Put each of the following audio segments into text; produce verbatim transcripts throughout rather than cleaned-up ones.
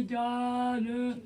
པདྨ་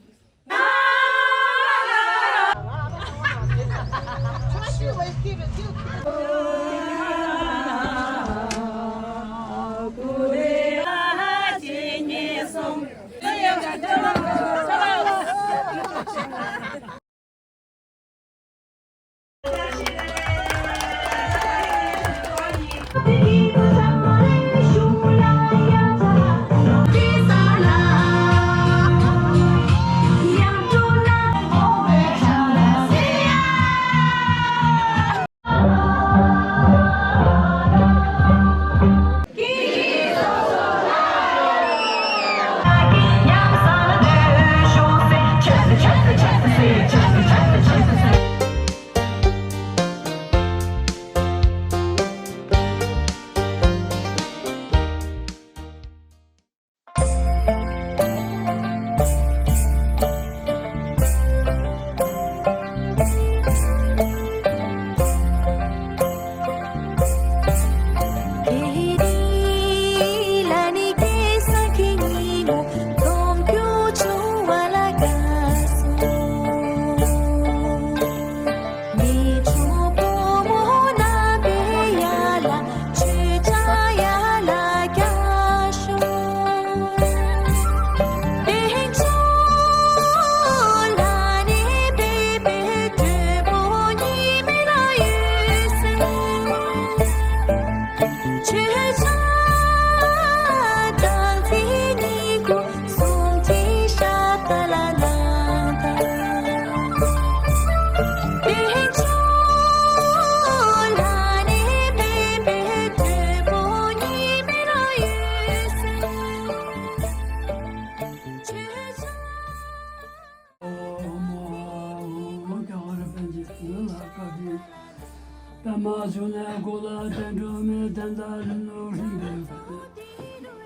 འབྱུང་གནས་འཁོར་ལོ་བསྟན་འགྲོ་མའི་བསྟན་བདག་རིམ་ལུགས་རིམ་པས་བསྐོར།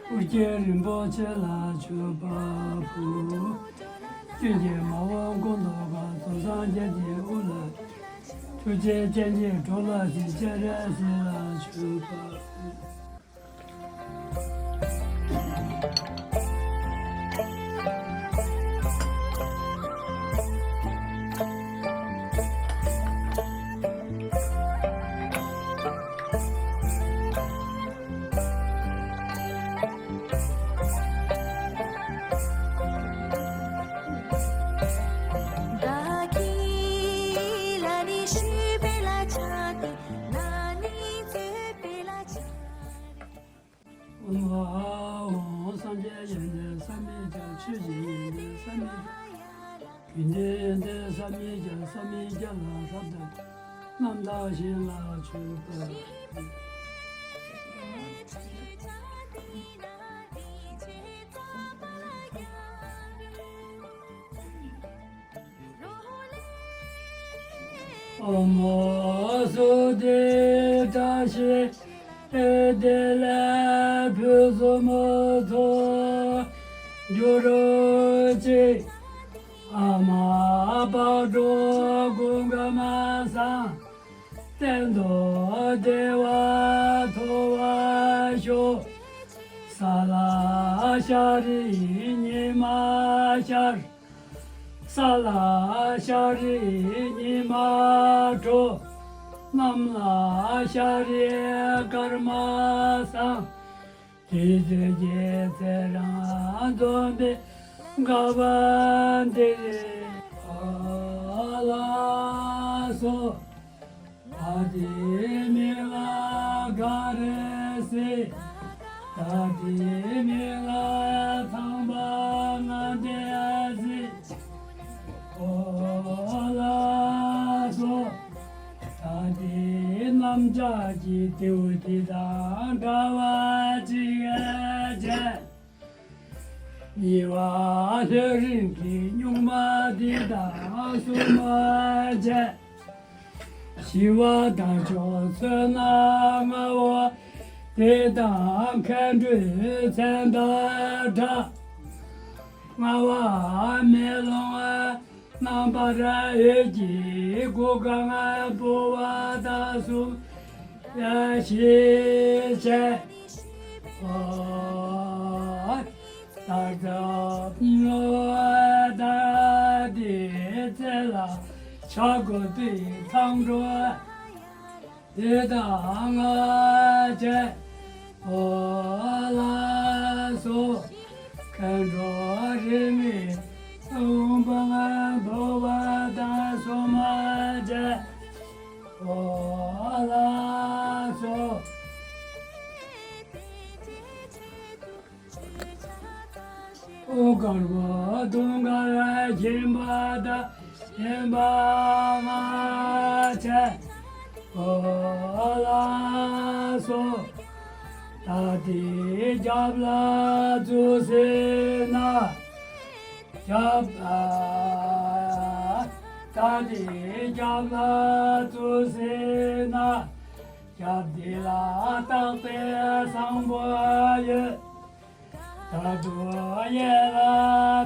ཨོ་རྒྱན་རིན་པོ་ཆེ་ལ་མཆོད་པ་ཕུལ། ཀུན་མཁྱེན་མ་འོངས་སྐུ་མདོག་དཀར། རྫོགས་སངས་རྒྱས་ཀྱི་དབུ་ལ། ཐུགས་རྗེ་སྤྱན་གྱིས་འགྲོ་ལ་གཟིགས། སྤྱན་རས་གཟིགས་ལ་མཆོད་པ་ཕུལ། ཨོཾ་ཨཱཿཧཱུྃ། སངས་རྒྱས་ཡོན་ཏན་བསམ་མི་ཁྱབ། ཆོས་ཀྱི་ཡོན་ཏན་བསམ་མི་ཁྱབ། རྒྱུད་སྡེ་ཡོན་ཏན་བསམ་མི་ཁྱབ། བསམ་མི་ཁྱབ་ལ་རབ་དང་རྣམ་དག་ཞིང་ལ་མཆོད་པ། ཨོཾ་སྭ་སྟི། བཀྲ་ཤིས་བདེ་ལེགས་ཕུན་སུམ་ཚོགས་འགྱུར་ཅིག་ཨ་མ་བག་དྲོ་སྐུ་ཁམས་བཟང་། གཏན་དུ་བདེ་བ་ཐོབ་པར་ཤོག་ས་ལ་ཤར་རི་ཉི་མ་ཤར། ས་ལ་ཤར་རི་ཉི་མ་དྲོ། གནམ་ལ་ཤར་རི་སྐར་མ་བཟང་། དུས་ཚོད་ཀྱི་ཚེ་རིང་འཛོམས་པའི་དགའ་བ་འདིར་ཕར་ལ་སོགས། ད་ལྟའི་མི་ལ་ག་རེ་སྲིད། ད་ལྟའི་མི་ལ་ཚངས་པ་ལྔ་ལྡན་སྲིད། འོ་ལགས་སོ། ད་ལྟའི་གནམ་ལྕགས་ཀྱི་རྡེའུ་འདི་དང་འདྲ་བ་ཅིག་བྱས། ཉེ་བར་ལྷོད་རིང་གི་སྨྱུག་མ་འདི་དང་སྲུང་མ་བྱས། ཞི་བ་དང་ཕྱོགས་མཚོན་ན་མངའ་འོག་དེ་དང་མཁའ་འགྲོའི་མཚན་དང་སྒྲ། ལྔ་པ་མེ་ལོང་རྣམ་པར་འོད་ཀྱི་སྐུ་གང་འབུལ་བ་དང་གསུམ་ཡ་ཞིག་བྱས། ཨོ། ད་ ལ་ཚབ་བསྔོ་བ་ལྟར་དེའི་ཚེ་ལ་བྱ་རྒོད་པའི་མཚམས་སྒྲོགས་དེ་དག་སྔགས་བཅས་འོ་ལགས་སོ། མཁའ་འགྲོ་རིས་མེད་དབུ་འཕང་མཐོ་བ་དང་སྲུང་མ་བཅས་འོ་ལགས་སོ། དཀར་པོ་དུང་དཀར་ཞིམ་པ་དང་ཞིམ་པ་ལྔ་བཅས་འོ་ལགས་སོ། ད་དེའི་རྒྱབ་ལ་བཙུགས་ཟིན་ན། རྒྱབ། ད་དེའི་རྒྱབ་ལ་བཙུགས་ཟིན་ན། རྒྱབ་འདི་ལ་སྟག་པའི་བཟང་པོ་ཡོད། ད་དུ་གཡས་ལ་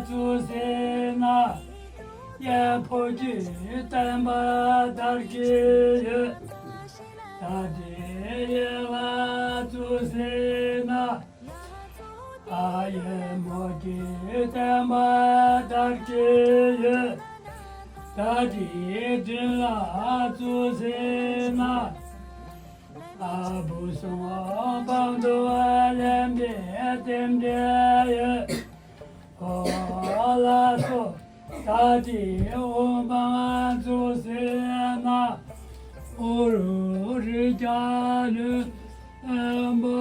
བཙུགས་ཟིན་ན། གཡས་ཕོ་རྒྱུད་བསྟན་པ་དར་གྱི་ཡོད། ད་དེའི་གཡས་ལ་བཙུགས་ཟིན་ན། ཨ་ཡེ་མོ་གི་བསྟན་པ་དར་གྱི་ཡོད། ད་དེའི་མདུན་ལ་བཙུགས་ཟིན་ན། ཨ་བུ་སྲུང་བ་དཔང་དུ་ལེན་པའི་རྟེན་འབྲེལ་ཡོད། འོ་ལགས་སོ། ད་དེའི་དབུ་འཕང་བཙུགས་ཟིན་ན། ཨོ་རུ་རི་རྒྱལ་ལོན་པོ་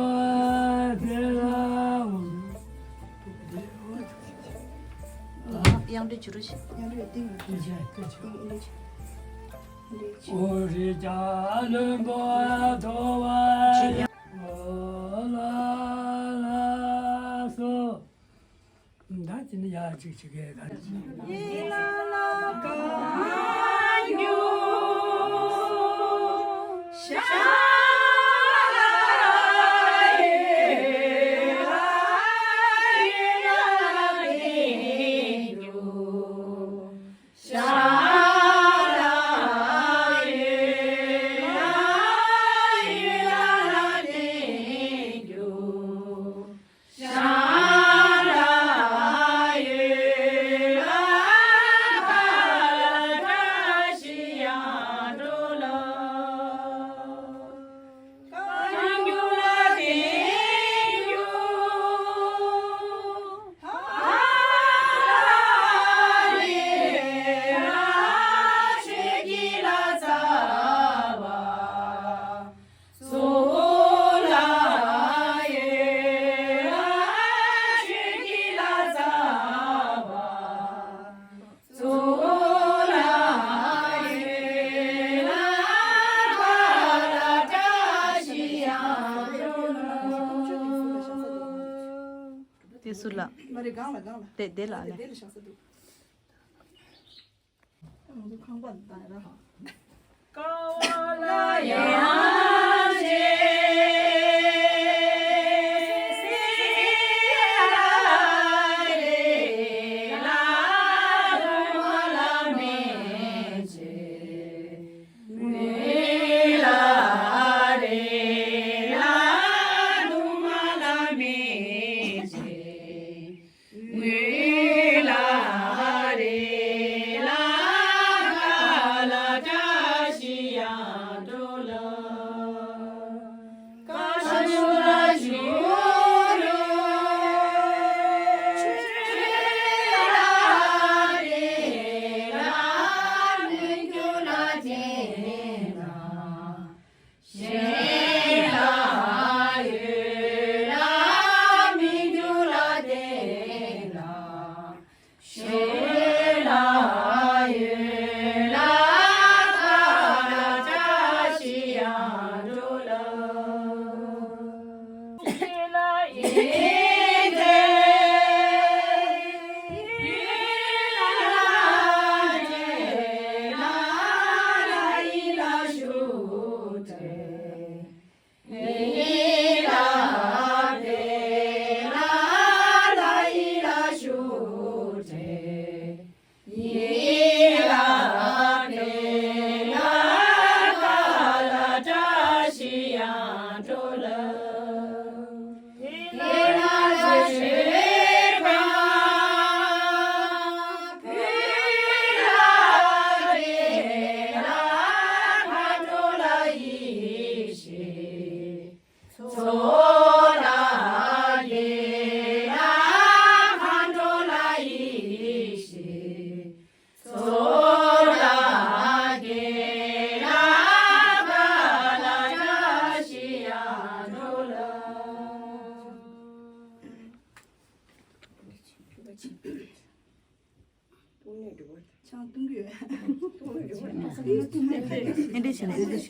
དེ་ལ། དབྱངས་འགྲོས་བྱུ་རུ་ཞིག་དབྱངས་འགྲོས་ཏིང་ངེ་འགྲོས། ཨོ་རི་རྒྱལ་ལོན་པོ་དོ་བ་ཡ། འོ་ལགས་སོ། ད་ཅི་ནི་ཡ་ཅིག་ཅིག་གེ་ག་ཡི་ལ་ལ་ག་ཉུ་ཤ་ལ་ཡི་ལ་ཡི་ལ་ལ་ག་ཉུ་ཤ་ལ་ཡི་ལ་ཡི་ལ་ལ་ག་ཉུ། དེ་སུ་ལ། མ་རེད། སྒང་ལ་སྒང་ལ། དེ་དེ་ལ་དེ་ལ། དེ་ལ་བཞག་ས་འདུག་ཆང་བཏུང་གི་ཡོད། ཨེ་འདྲ་བྱས་ན་ཨེ་འདྲ་བྱས།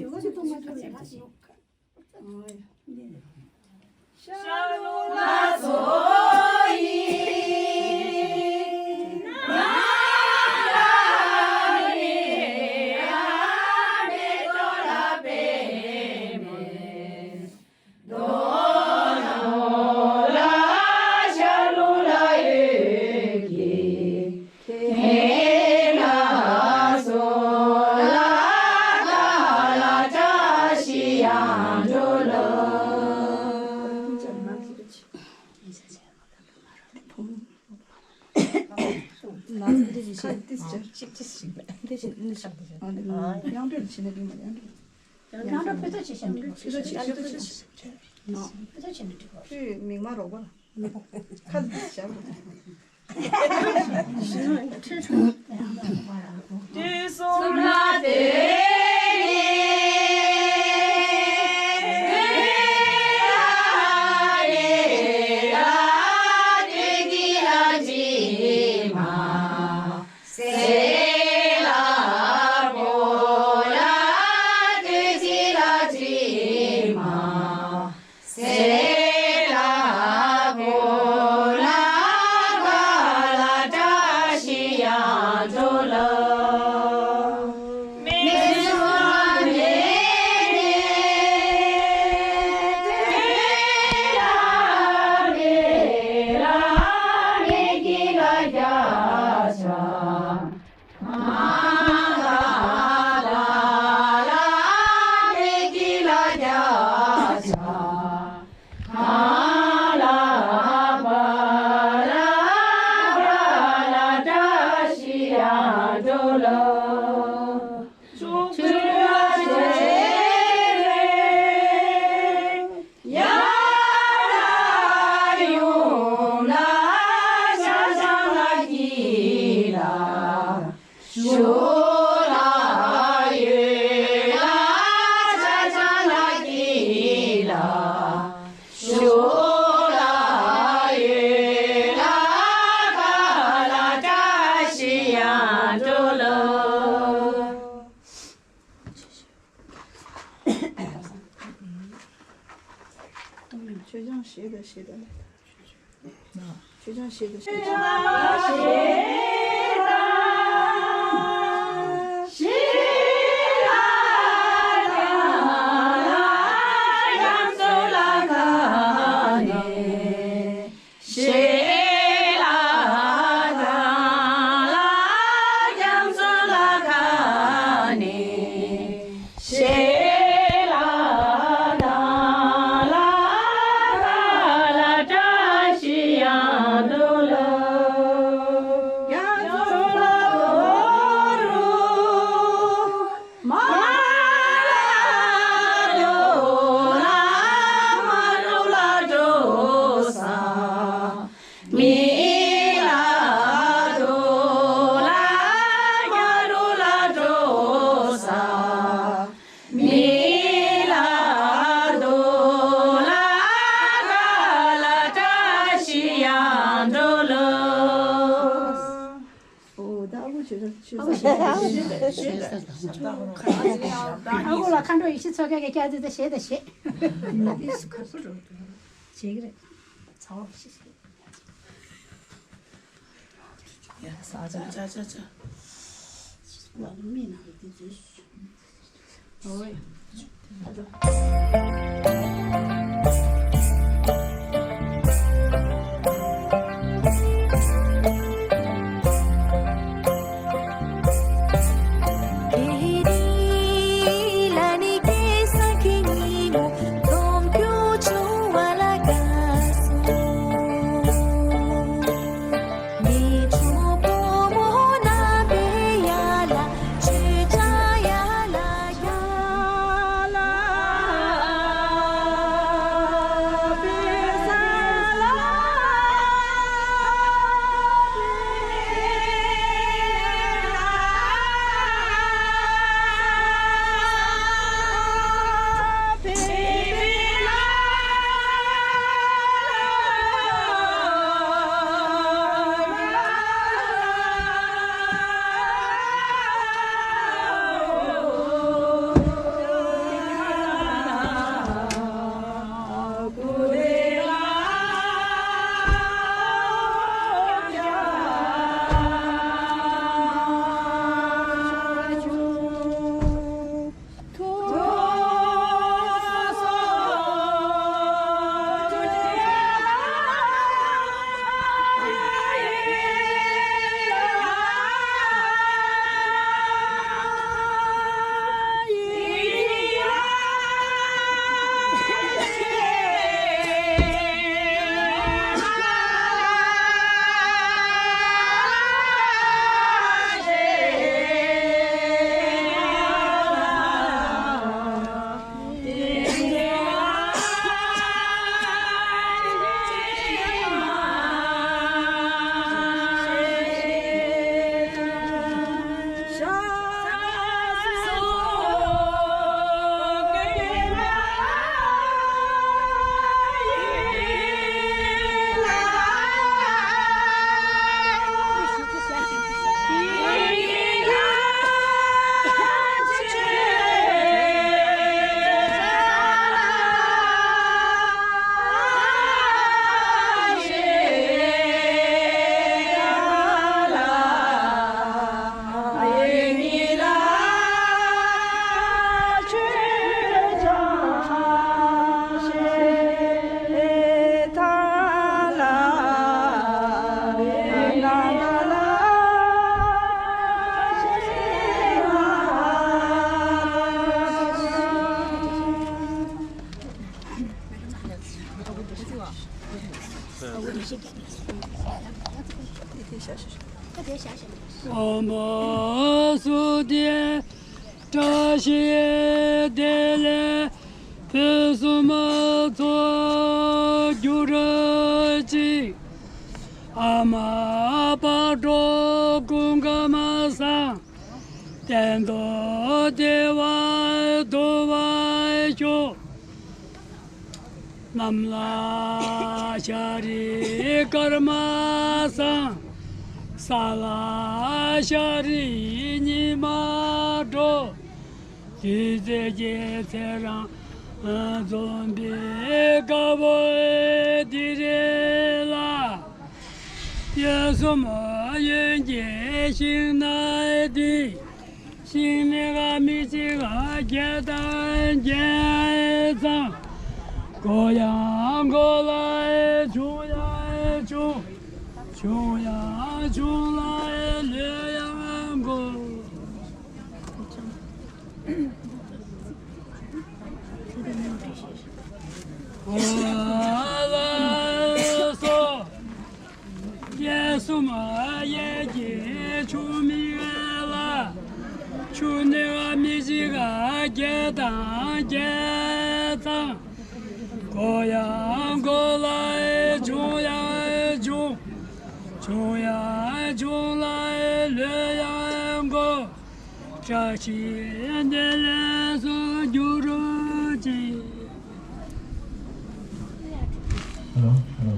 མིག་དམར་རོགས་པ་ལ། ཁ་འདི་བཞག་རོགས། མཆོད་ཆང་བཞེས་དང་བཞེས་དང་། མཆོད་ཆང་བཞེས་དང་བཞེས་དང་། ཨོ། ད་ཨ་ཁུ་ཆོས་ཆོས་ཆོས། ཨ་ཁུ་ལ་མཁའ་འགྲོ་ཡེ་ཤེས་མཚོ་རྒྱལ་གྱི་སྐྱག་རྫས་དེ་བཞེས་དང་བཞེས། བྱེད་ཀྱི་རེད། ཚ་བ་ཤི་ཤི། ཡ་ས་ཆ་ཆ་ཆ་ཆ། ལ་མི་ན་དེ་ཚོས། ཨོཾ་བུ་སུ་དེ། བཀྲ་ཤིས་བདེ་ལེགས་ཕུན་སུམ་ཚོགས་གྱུར་ཅིག་ཨ་མ་དཔལ་འབྲོག་སྐུ་ཁམས་བཟང་། གཏན་དུ་བདེ་བ་ཐོབ་པར་ཤོག་གནམ་ལ་ཤར་རི་སྐར་མ་བཟང་། ས་ལ་ཤར་རི་ཉི་མ་དྲོ། དུས་ཚོད་ཀྱི་ཚེ་རིང་འཛོམས་པའི་དགའ་བོ་འདི་རེད་ལ། དུས་གསུམ་གཡོན་གྱི་ཤིང་ནགས་འདི། ཤིང་ནགས་མི་གཅིག་བརྒྱ་དང་བརྒྱད་ཚང་། འགོ་ཡང་འགོ་ལ་ཆུང་ཡང་ཆུང་། ཆུང་ཡང་ཆུང་ལ་ལོས་ཡང་འགོ། ཨ་ལ་སོ། དུས་གསུམ་གཡས་ཀྱི་ཆུ་མིག་ལ། ཆུ་ནགས་མི་གཅིག་བརྒྱ་དང་བརྒྱད་ཚང་། འགོ་ཡང་འགོ་ལ་ཆུང་ཡང་ཆུང་། ཆུང་ཡང་ཆུང་ལ་ལོས་ཡང་འགོ། བཀྲ་ཤིས་བདེ་ལེགས་སུ་འགྱུར་ཅིག Hello, hello.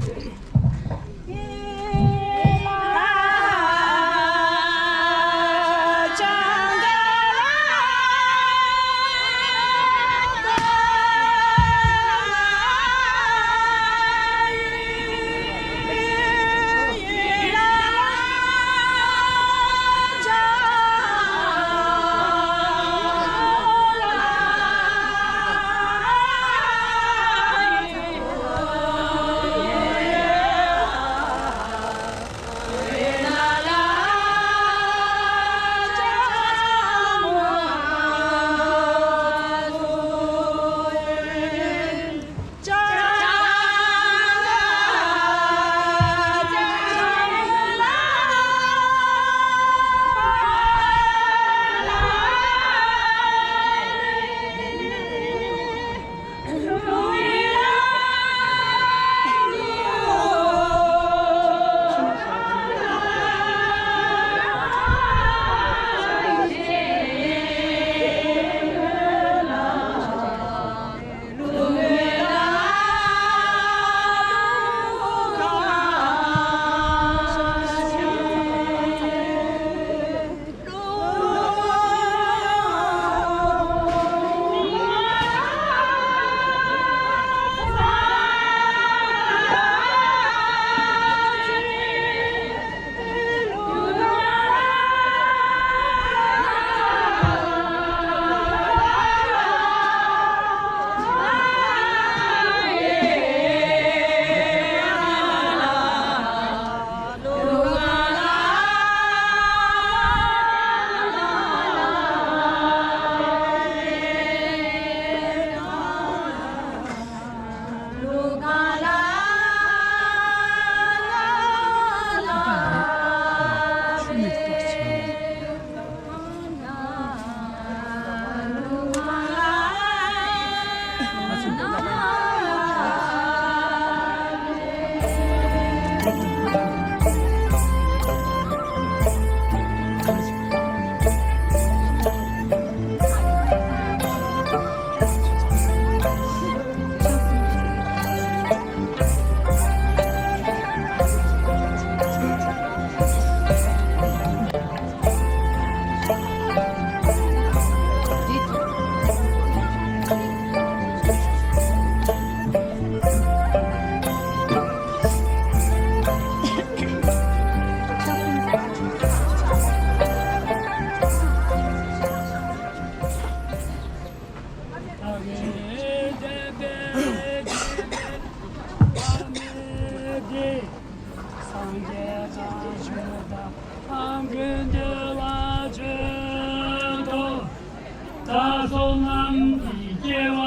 བསོད་ནམས་ཀྱི་སྐྱེ་བ་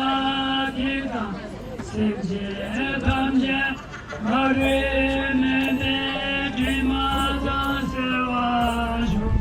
དེ་དང་། སེམས་ཅན་ཐམས་ཅད་མ་རིག་མུན་པའི་དྲི་མ་དང་བསལ་བར་ཤོག།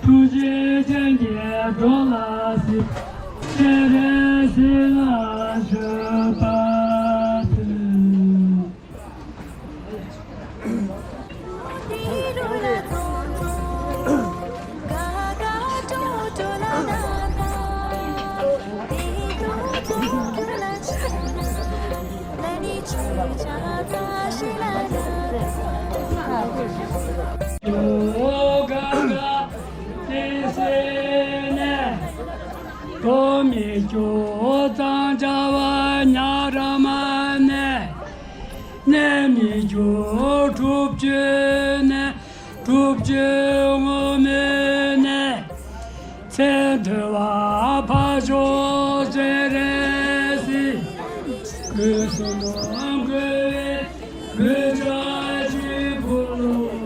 ཐུགས་རྗེ་ཅན་གྱིས་འགྲོ་ལ་གཟིགས། སྤྱན་རས་གཟིགས་ལ་མཆོད་པར་འདུད། ཏོ་མི་སྐྱོ་གཙང་བྱ་བ་ཉ་ར་མ་ནས། གནས་མི་སྐྱོ་སྒྲུབ་བཅོས་ནས། སྒྲུབ་བཅོས་ངོ་མས་ནས། མཚན་ཐོས་པ་ཕ་ཤོག་སྤྱན་རས་གཟིགས། སྐུ་གསུམ་བསྐོར་བའི་གུས་ཕྱག་ཅི་ཕུལ་ལོ།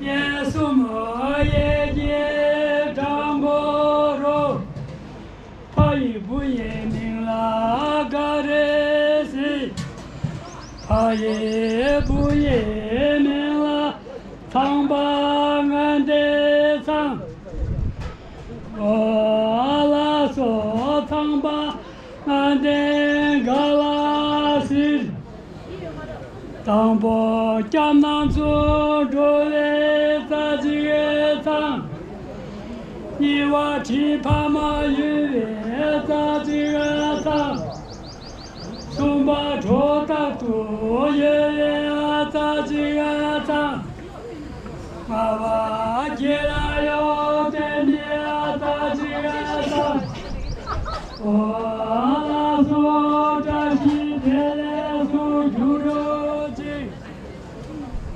གཡས་གཡོན་གཡས་ཀྱི་དྲང་པོ་རུ། ཕ་ཡི་བུ་ཡི་མིང་ལ་ག་རེ་ཟེར། ཕ་ཡི་བུ་ཡི་མིང་ལ་ཚངས་པ་ལྔ་ལྡན་ཚང་། ཨོ་ལགས་སོ། ཚངས་པ་ལྔ་ལྡན་ག་ལ་ཟེར། དང་པོ་སྐྱབས་རྣམ་གསུམ་འགྲོ་བའི་རྩ་གཅིག་ཚང་། གཉིས་པ་ཁྲི་ཕ་མ་གཡོ་བའི་རྩ་གཅིག་ཚང་། གསུམ་པ་གྲོགས་རྟག་ཏུ་གཡོ་བའི་རྩ་གཅིག་ཚང་། ལྔ་པ་དགེ་ལ་གཡོག་བསྟེན་པའི་རྩ་གཅིག་ཚང་། ཨོ་ལགས་སོ། བཀྲ་ཤིས་བདེ་ལེགས་སུ་འགྱུར་རོ་ཅིག།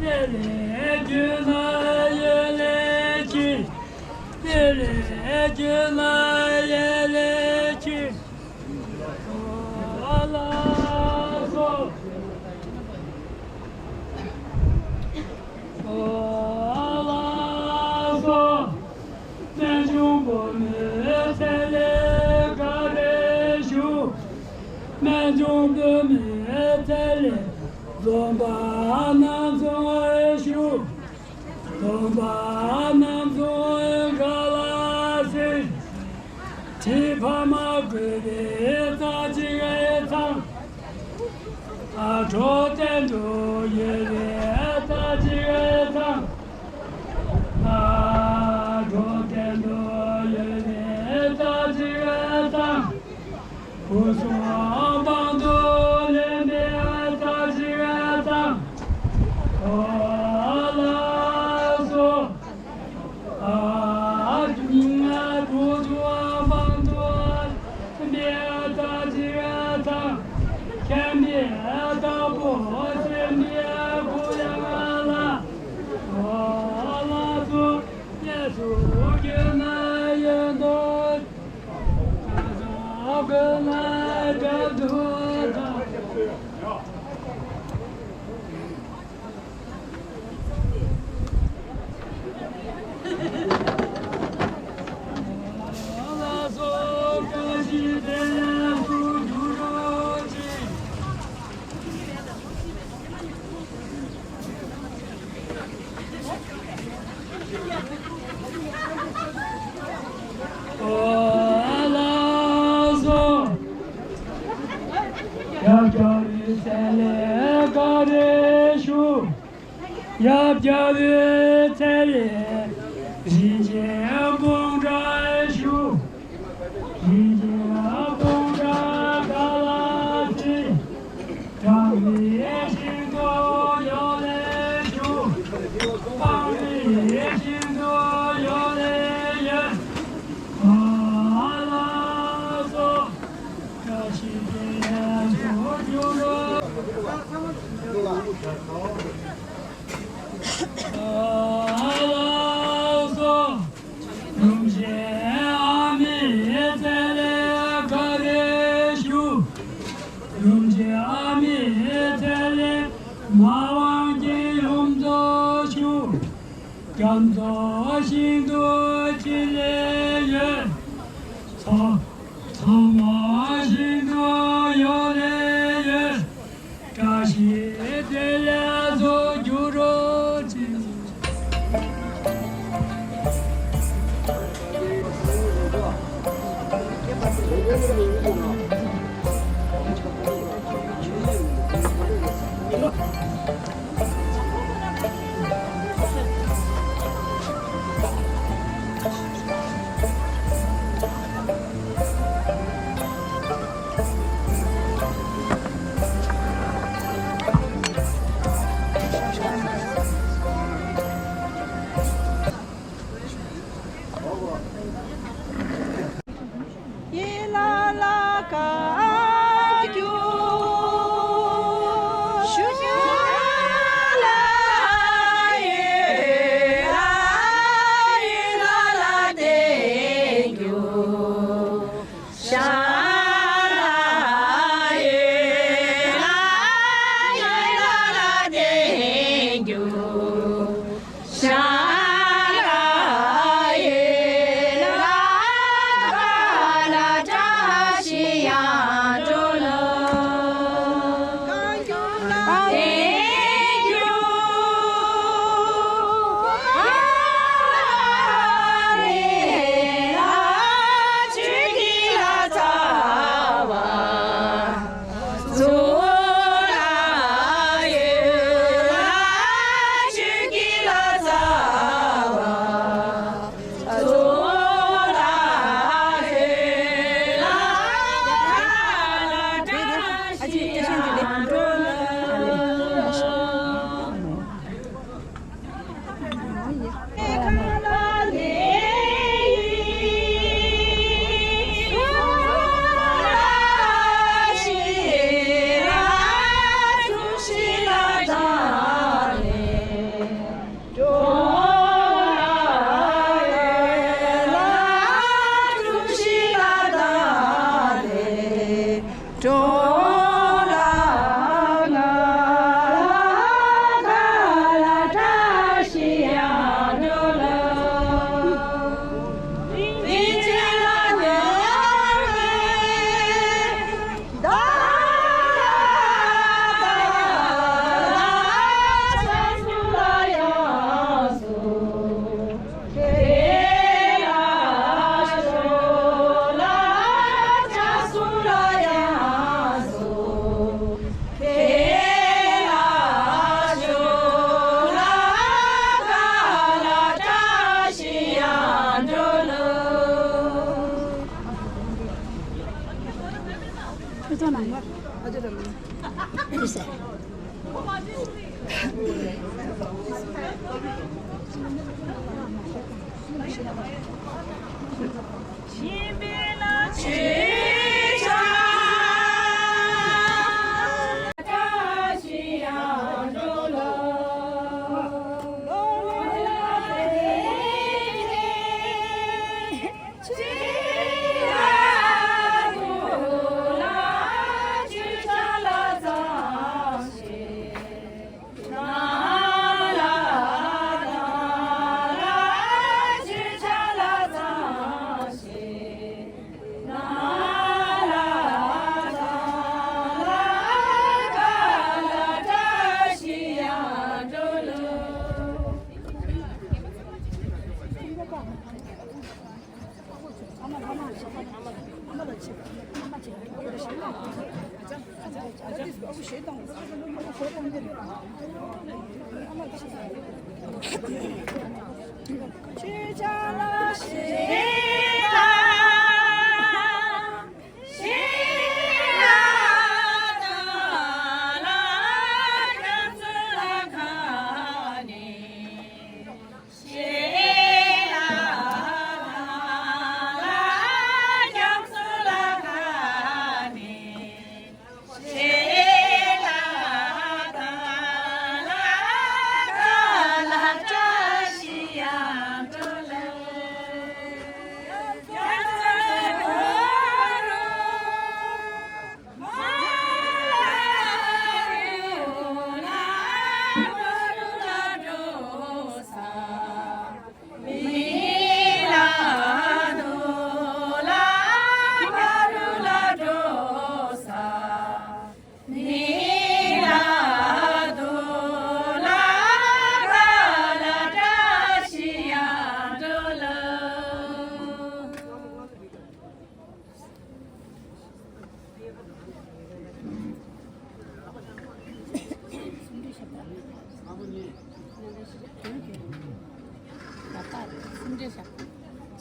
ཡེ་ལེ་གྱུ་ན་ཡེ་ལེ་གྱི། ཡེ་ལེ་གྱུ་ན་ཡེ་ལེ་གྱི། ཨོ་ལགས་སོ། ཨོ་ལགས་སོ། རྨད་བྱུང་བུ་མོའི་ཚེ་ལས་ག་རེ་ཞུ། རྨད་བྱུང་བུ་མོའི་ཚེ་ལས་འཛོམས་པ་རྣམ་གསུམ་ཞུ། འཛོམས་པ་རྣམ་གསུམ་ག་ལ་ཟེར། ཁྲི་ཕ་མ་བསྐོས་པའི་རྩ་གཅིག་ཚང་། ཨ་གྲོགས་བསྟེན་དུ་ཡོད་པའི་རྩ་གཅིག་ཚང་། ཨ་ རེ་ཞུ། ཡབ་རྒྱལ་བའི་ཚལ་ལས་རིན་ཆེན་སྤུངས་འདྲ་ཞུ། རིན་ཆེན་སྤུངས་འདྲ་ག་ལ་སྲིད། གྲངས་མེད་ཞིང་དུ་ཡོ་ལེ་ཞུ། སྤང་རིའི་ཞིང་དུ་ཡོ་ལེ་ཡོད། ཨ་ལ་སོ། བཀྲ་ཤིས་བདེ་ལེགས་སུ་འགྱུར་རོ། ཨ་ལ་སོ། ཡུམ་ཆེན་ཨ་མའི་ཚལ་ལས་ག་རེ་ཞུ། ཡུམ་ཆེན་ཨ་མའི་ཚལ་ལས་མ་ཝང་གི་ཡུམ་ཚོ་ཞུ། རྒྱ་མཚོ་ཞིང་དུ་ཅི་ལས་ཡོད། ཚ་ཚང་མ་ཞིང་དུ་ཡོ་ལེ་ཡོད། བཀྲ་ཤིས་བདེ་ལེགས་སུ་འགྱུར་རོ་ཅིག།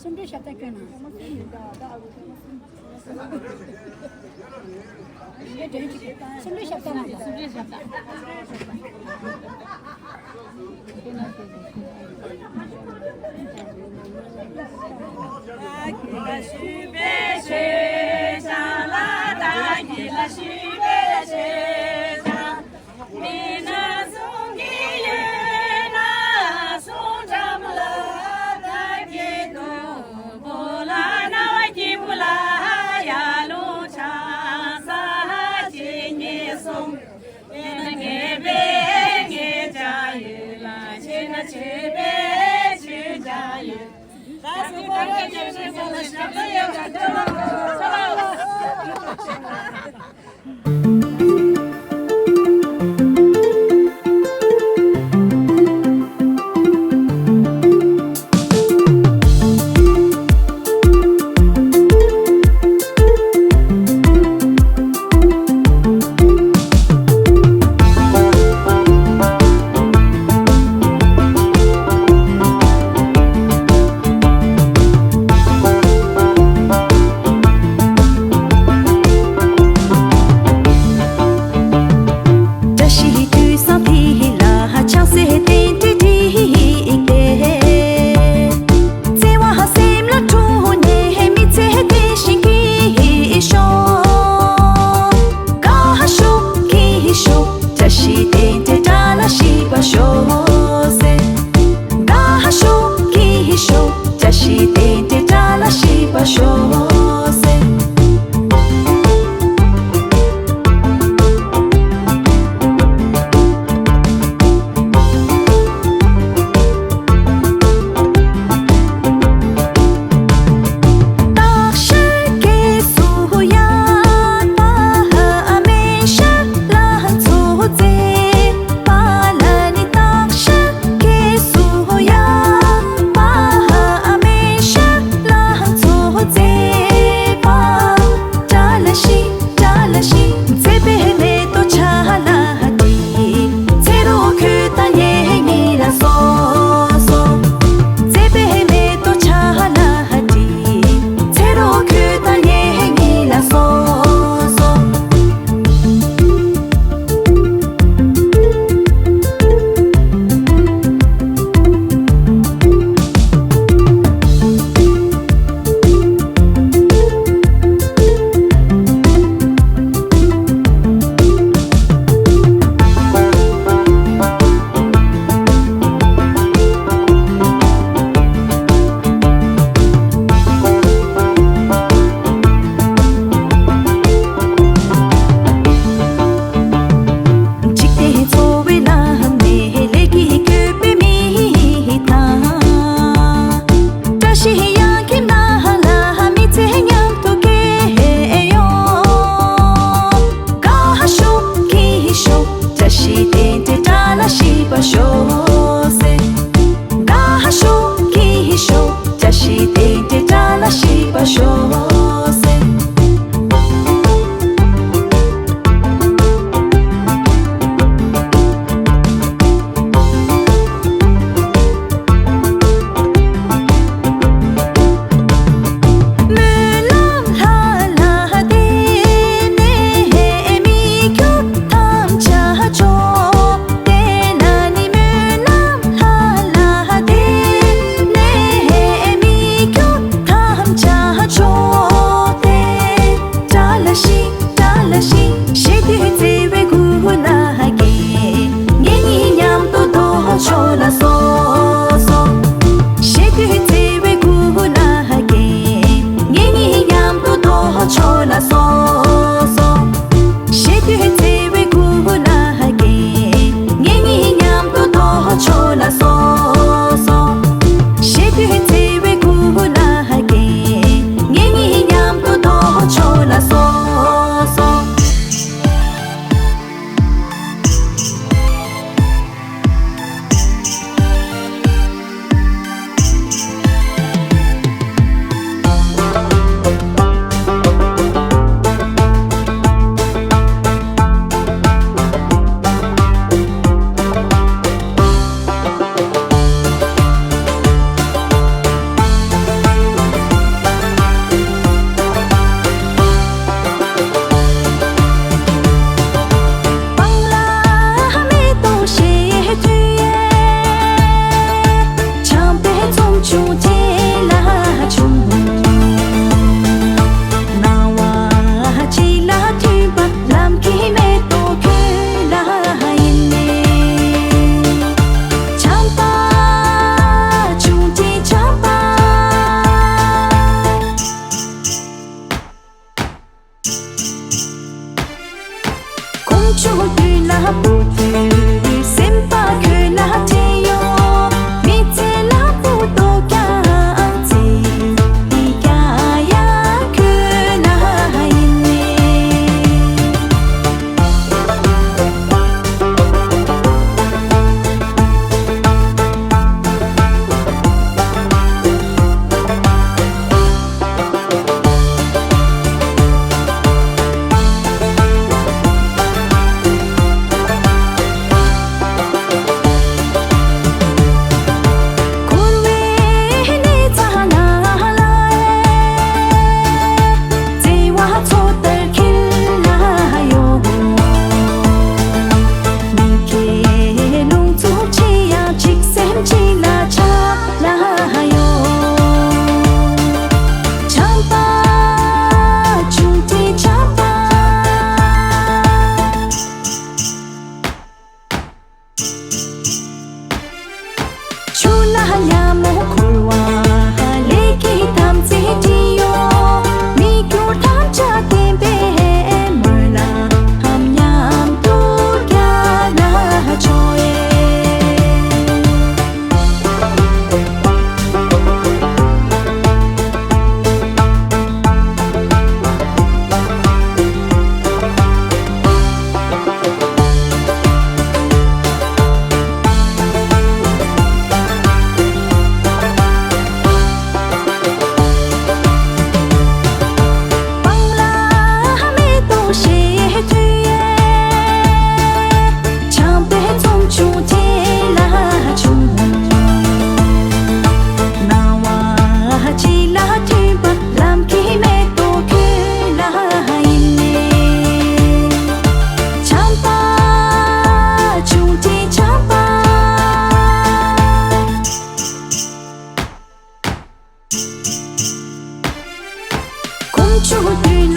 སུམ་སྒྲིལ་ཞབས་བརྟན་སྐྱོན་ན། སུམ་སྒྲིལ་ཞབས་བརྟན་ན། སུམ་སྒྲིལ་ཞབས་བརྟན།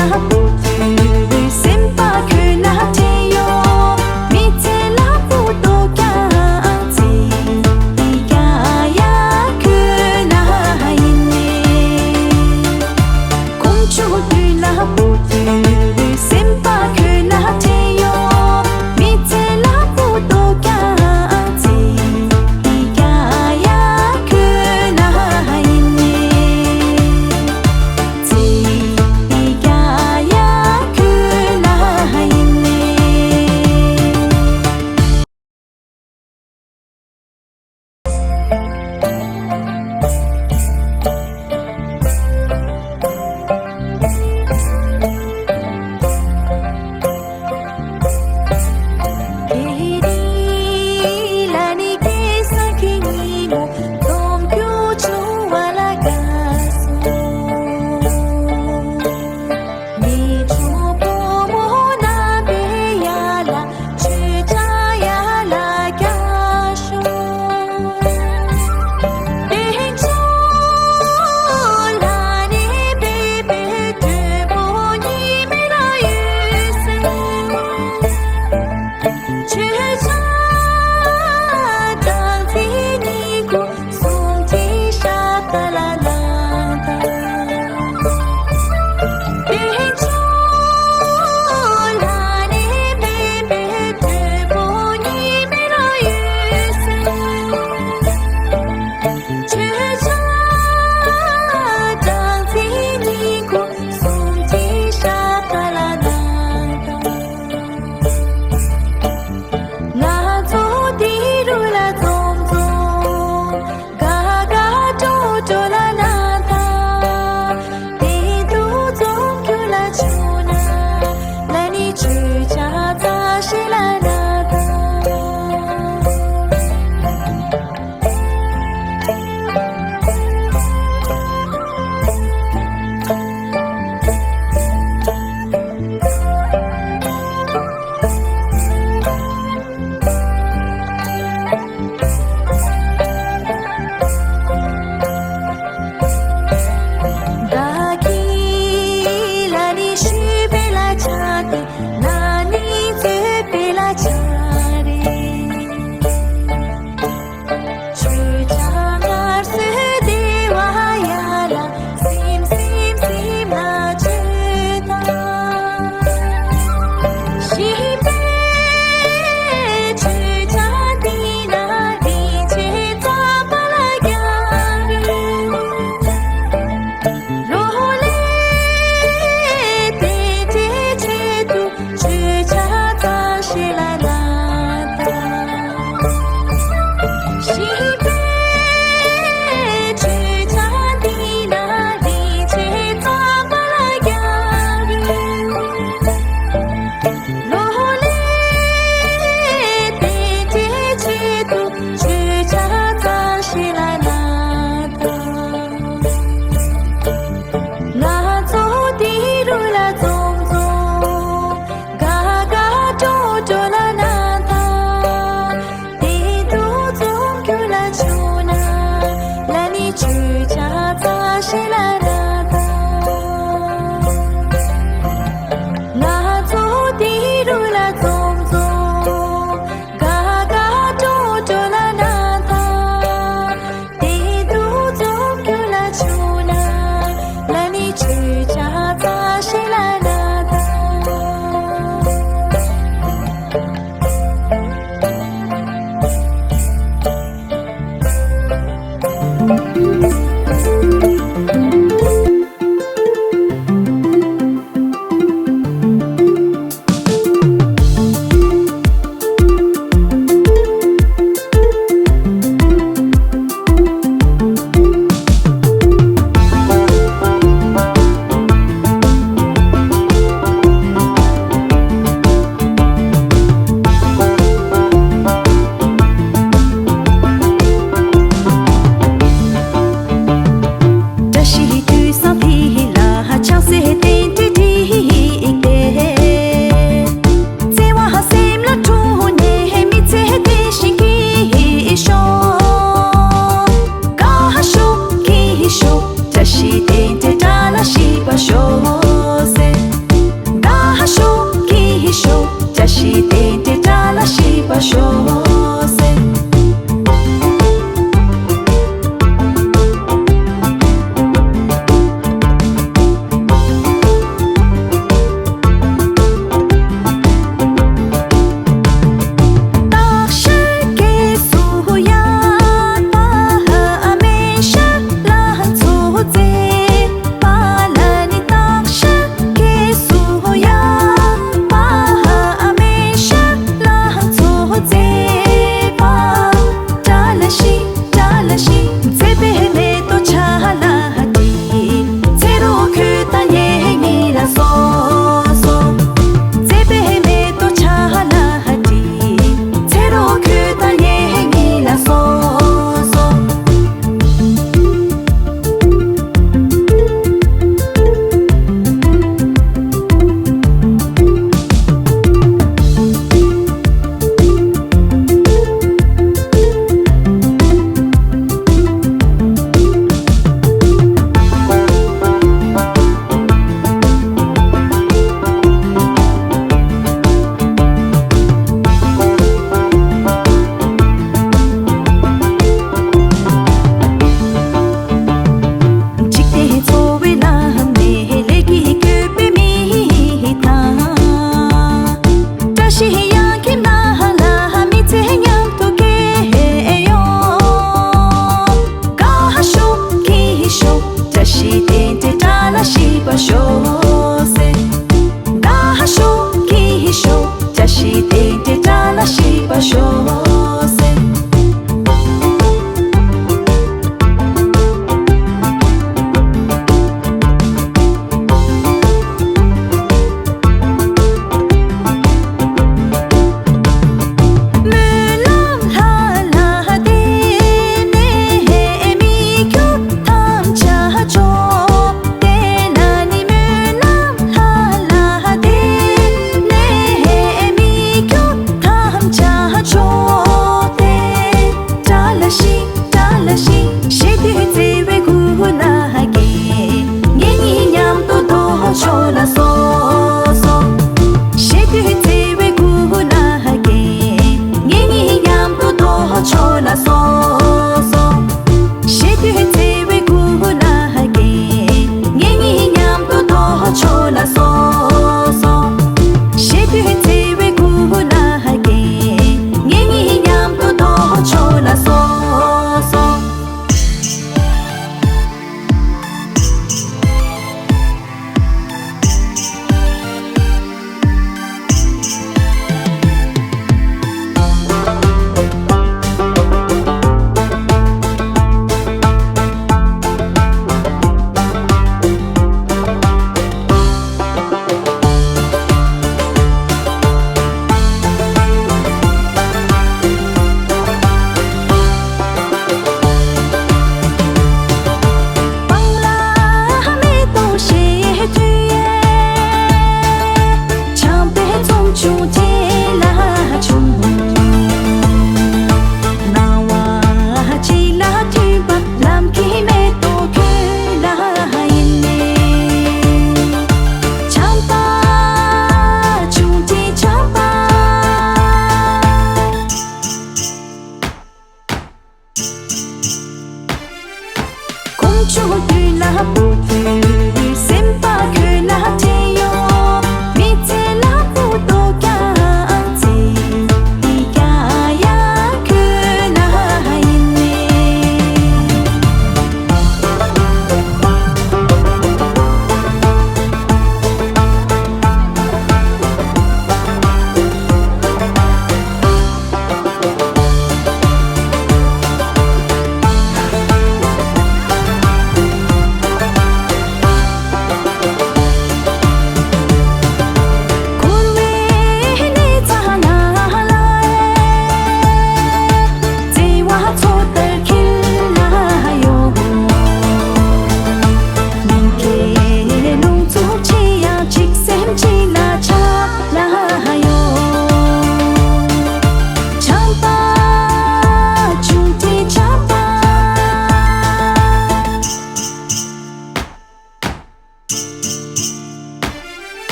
ལ་སྤུ་གུ་སེམས་པ་ཁོ་ན་དྲན་ཡོང་། མི་ཚེ་ལ་སྤུ་ཏོག་ཀྱང་ཚེ་འདི་རྒྱ་ཡ་ཁོ་ན་ཡིན་ནས། དཀོན་མཆོག་མདུན་ལ་སྤུ་གུ་སེམས་པ་ཁོ་ན་དྲན་ཡོང་། མི་ཚེ་ལ་སྤུ་ཏོག་ཀྱང་ཚེ་འདི་རྒྱ་ཡ་ཁོ་ན་ཡིན་ནས། ཚེ་འདི་རྒྱ་ཡ་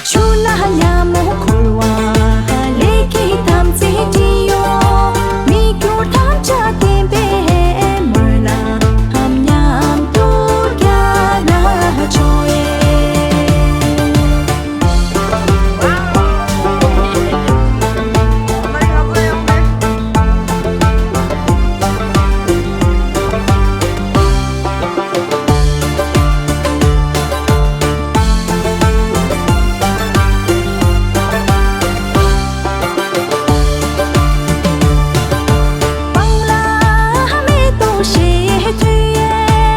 ཆུ་ལ་ལྷ་མོ་འཁོར་བ་ལས་ཀྱི་དམ་ཚིག་བྲིས་ཡོད། མི་འགྱུར་ཐམས་ཅད་བསྟན་པའི་མོད་ལ་ཧམ་མཉམ་དུ་རྒྱ་ལ་ཆོས། སྤང་ལ་མེ་ཏོག་བཞད་འཐུལ་ཡས།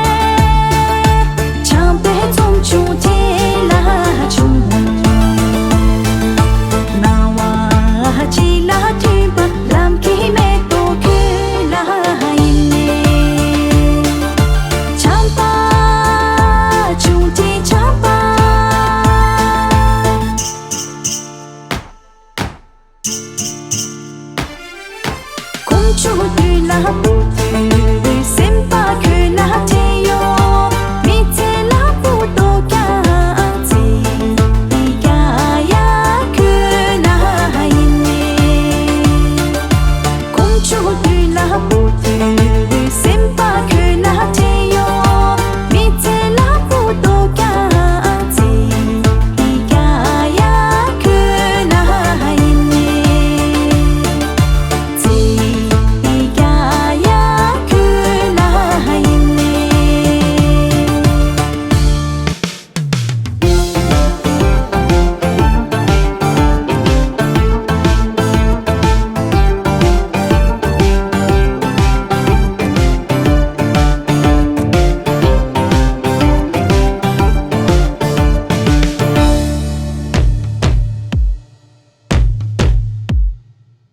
བྱམས་པའི་ཚོམས་ཆུང་ཁྲིད་ལ་ཆུང་། སྣང་བ་གཅིག་ལ་མཐུན་པ་ལམ་གྱི་མེ་ཏོག་ཁྱོད་ལ་ཡིན་ནས། བྱམས་པ་ཆུང་ཁྲིད་བྱམས་པ། དཀོན་མཆོག་འདུས་ལ་སྤོ། སེམས་དཔའ་ཁྱོད་ལ་ཁྲིད་ཡོད། མི་ཚེ་ལ་སྤོ་ཏོ་ཀྱང་ཚེ་ཡི་རྒྱ་ཡ་ཁྱོད་ལ་ཡིན་ནས། དཀོན་མཆོག་འདུས་ལ་སྤོ། སེམས་དཔའ་ཁྱོད་ལ་ཁྲིད་ཡོད། མི་ཚེ་ལ་སྤོ་ཏོ་ཀྱང་ཚེ་ཡི་རྒྱ་ཡ་ཁྱོད་ལ་ཡིན་ནས། ཚེ་ཡི་རྒྱ་ཡ་ཁྱོད་ལ་ཡིན་ནས།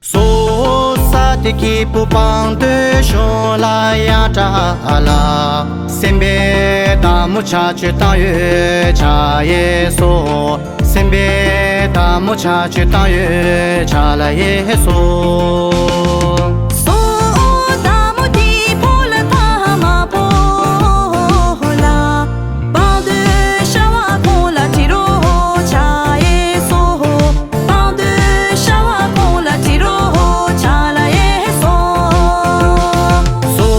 སོ་ས་དེ་སྐྱེས་བུ་དཔང་འདོད་གཞུང་ལ་ཡང་གྲགས་ལ། སེམས་པའི་བདག་མོ་ཆ་ཆོས་བཏང་ཡོད་ཆ་ཡེ་སོ། སེམས་པའི་བདག་མོ་ཆ་ཆོས་བཏང་ཡོད་ཆ་ལ་ཡེ་སོ། སོ་བདག་མོ་དེ་ཕོ་ལ་ཐ་མ་ཕོ་ལ། བང་དུ་ཤ་བ་ཁོང་ལ་དྲི་རོ་ཆ་ཡེ་སོ། བང་དུ་ཤ་བ་ཁོང་ལ་དྲི་རོ་ཆ་ལ་ཡེ་སོ། སོ་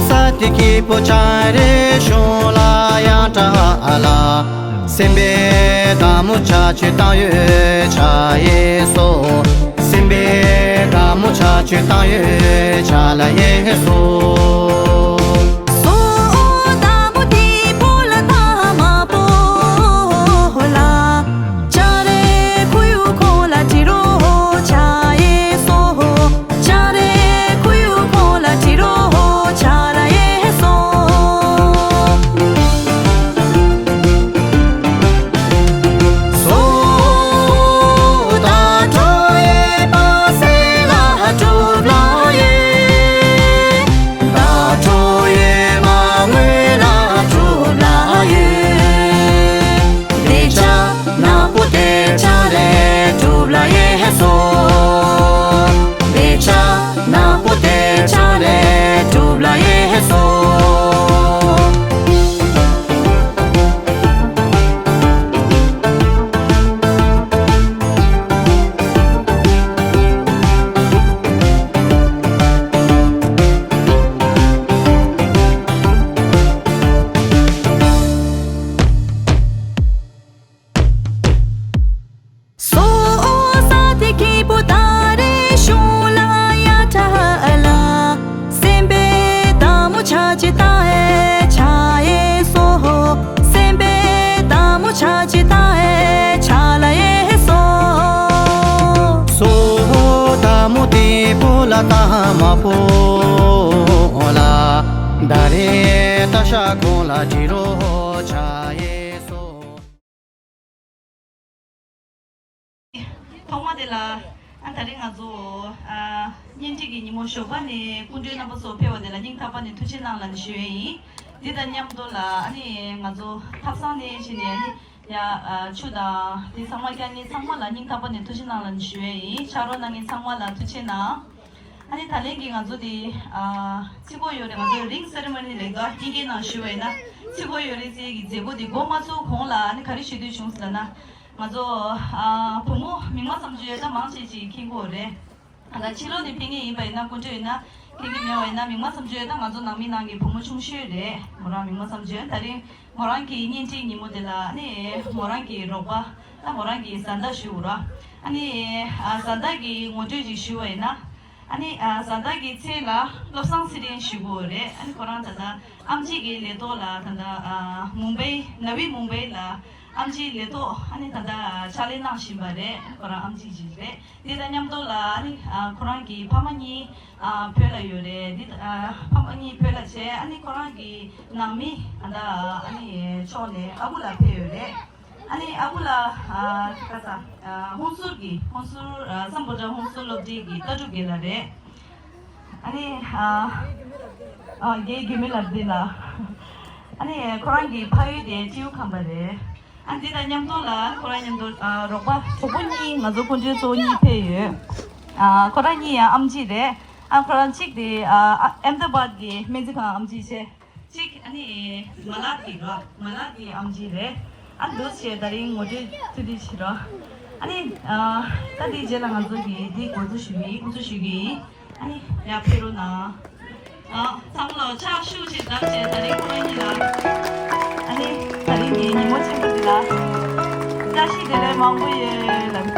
ས་དེ་སྐྱེས་བུ་ཆ་རེ་གཞུང་ལ་ཡང་གྲགས་ལ། སེམས་པའི་བདག་མོ་ཆ་ཆོས་བཏང་ཡོད་ཆ་ཡེ་སོ། སེམས་པའི་བདག་མོ་ཆ་ཆོས་བཏང་ཡོད་ཆ་ལ་ཡེ་སོ། སོ་བདག་མོ་དེ་ཕོ་ལ་ཐ་མ་ཕོ་ལ། ཆ་རེ་ཁུ་ཡུ་ཁོ་ལ་དྲི་རོ་ཆ་ཡེ་སོ། ཆ་རེ་ཁུ་ཡུ་ཁོ་ལ་དྲི་རོ་ཆ་ལ་ཡེ་སོ། སོ་ད་ཁྲོ་ཡེ་པ་སེ་ལ་གྲུབ་ལ་ཡེ། ད་ཁྲོ་ཡེ་མ་ངུ་ལ་གྲུབ་ལ་ཡེ། དེ་ཆ་ན་པོ་དེ་ཆ་རེ་གྲུབ་ལ་ཡེ་སོ། དེ་ཆ་ན་པོ་དེ་ཆ་རེ་གྲུབ་ལ་ཡེ་སོ། སོ་ས་དེ་སྐྱེས་བུ་ད་རེ་གཞུང་ལ་ཡ་བྲལ་ལ། སེམས་པའི་བདག་མོ་ཆ་ཆེ་ད་ཨེ་ཆ་ཨེ་སོ། སེམས་པའི་བདག་མོ་ཆ་ཆེ་ད་ཨེ་ཆ་ལ་ཨེ་སོ། སོ་བདག་མོ་དེ་ཕོ་ལ་ད་མ་ཕོ་ལ། ད་རེ་ད་ཤ་ཁོང་ལ་དྲི་རོ་ཆ་ཨེ་སོ། ཐོག་མ་དེ་ལ་ཨ་ད་རིང་ང་ཚོ་ཨ་བརྙན་འཕྲིན་གྱི་ཉིན་མོ་ཞོགས་པ་ནས་སྐུ་མགྲོན་རྣམ་པ་ཚོ་ཕེབས་པ་དེ་ལ་སྙིང་ཐག་པ་ནས་ཐུགས་རྗེ་གནང་ལ་ནས་ཞུ་ཡས་ཡིན། འདི་དང་མཉམ་དུ་ལ་ཨ་ནི་ང་ཚོ་ཐབ་ཚང་ནས་ཕྱིན་ནས་ཨ་ནི་ཡ་ཨ་ཆུ་དང་དེ་ཚང་མ་བཀྱག་མཁན་ཚང་མ་ལ་སྙིང་ཐག་པ་ནས་ཐུགས་རྗེ་གནང་ལ་ནས་ཞུ་ཡས་ཡིན། ཕྱག་རོགས་གནང་མཁན་ཚང་མ་ལ་ཐུགས་རྗེ་གནང་། ཨ་ནི་ད་ལན་གྱི་ང་ཚོ་དེ་ཨ་ཚིག་གོ་ཡོད་རེད། ང་ཚོ་རིང་སེ་རི་མོ་ནི་ལས་ཀ་དབྱིན་སྐད་ནང་ཞུ་བས་ན་ཚིག་གོ་ཡོད་རེད་ཟེར་གྱི་མཛད་སྒོ་དེ་འགོ་མ་ཚུགས་གོང་ལ་ཨ་ནི་ག་རེ་ཞུ་འདོད་བྱུང་ཟེར་ལབ་ན། ང་ཚོ་ཨ་བུ་མོ་མིག་དམར་བསམ་སྤྱོད་ད་མང་ཆེ་ཅིག་མཁྱེན་གྱི་ཡོད་རེད། ད་ཕྱི་ལོགས་ནས་ཕེབས་མཁན་ཡིན་པ་ཡིན་ན། སྐུ་མགྲོན་ཡིན་ན། མཁྱེན་གྱི་མེད་པ་ཡིན་ན། མིག་དམར་བསམ་སྤྱོད་ད་ང་ཚོ་ནང་མི་ནང་གི་བུ་མོ་ཆུང་ཤོས་རེད། མོ་རང་མིག་དམར་བསམ་སྤྱོད། ད་རིང་མོ་རང་གི་གཉེན་སྒྲིག་ཉིན་མོ་དེ་ལ་ཨ་ནི་མོ་རང་གི་རོགས་པ་ད་མོ་རང་གི་བཟའ་ཟླ་ཞུ་ར། ཨ་ནི་ཨ་བཟའ་ཟླ་གི་ངོ་སྤྲོད་ཅིག་ཞུ་བ་ཡིན་ན། ཨ་ནི་ཨ་བཟའ་ཟླ་གི་མཚན་ལ་བློ་བཟང་ཚེ་རིང་ཞུ་གི་ཡོད་རེད། ཨ་ནི་ཁོ་རང་ད་ལྟ་ཨེམ་ཆི་གི་ལས་ཐོག་ལ་ད་ལྟ་ཨ་མུམ་བྷེ། ནབི་མུམ་བྷེ་ལ་ཨེམ་ཆི་ལས་ཐོག་ཨ་ནི་ད་ལྟ་ཕྱག་ལས་གནང་བཞིན་པ་རེད། ཁོ་རང་ཨེམ་ཆི་ཅིག་རེད། དེ་དང་མཉམ་དུ་ལ་ཨ་ནི་ཨ་ཁོ་རང་གི་ཕ་མ་གཉིས་ཨ་བོད་ལ་ཡོད་རེད། འདི་ཨ་ཕ་མ་གཉིས་བོད་ལ་བྱས། ཨ་ནི་ཁོ་རང་གི་ནང་མི་ཨ་ད་ཨ་ནི་ཕྱོགས་ནས་ཨ་ཁུ་ལ་ཕེབས་ཡོད་རེད། ཨ་ནི་ཨ་ཁུ་ལ་ཨ་ཁ་ས་ཨ་ཧོན་སུར་གི་ཧོན་སུར་ཨ་སམ་བྷོ་ཊ་ཧོན་སུར་སློབ་གྲྭའི་གི་ལྟ་གྲུབ་རྒན་ལགས་རེད། ཨ་ནི་ཨ་ཨ་རྒན་རྒན་མི་ལགས་འདི་ལ། ཨ་ནི་ཁོ་རང་གི་ཕ་ཡུལ་དེ་སྤྲེའུ་ཁམས་པ་རེད། ཨ་འདི་དང་མཉམ་དུ་ལ་ཁོ་རང་མཉམ་དུ་ཨ་རོགས་པ་གྲོགས་པོ་གཉིས། ང་ཚོ་སྐུ་མགྲོན་གཙོ་བོ་གཉིས་ཕེབས་ཡོད། ཨ་ཁོ་རང་གཉིས་ཡང་ཨེམ་ཆི་རེད། ཨ་ཁོ་རང་གཅིག་དེ་ཨ་ཨ་ཨེམ་ད་བཱད་གི་སྨན་རྩིས་ཁང་ཨེམ་ཆི་བྱས། གཅིག་ཨ་ནི་མ་ལག་གི་རོ། མ་ལག་གི་ཨེམ་ཆི་རེད། ཨ་འདུག་བྱས་ད་རིང་ངོ་སྤྲོད་ཐུང་ཐུང་བྱེད་རོགས། ཨ་ནི་ཨ་ད་དེའི་རྗེས་ལ་ང་ཚོ་གི་འདི་འགོ་འཛུགས་ཞུ་གི་ཡིན། འགོ་འཛུགས་ཞུ་གི་ཡིན། ཨ་ནི་ཡར་ཕེབས་རོགས་གནང་། ཨ་ཚང་མ་ལ་ཕྱག་ཤུགས་ཅིག་བརྡབས་བྱས། ད་རིང་ཁོ་རང་གཉིས་ལ་ཨ་ནི་ད་རིང་གི་ཉིན་མོ་ཆེན་པོ་འདི་ལ་བཀྲ་ཤིས་བདེ་ལེགས་མང་པོ་ཡོད་ལབ།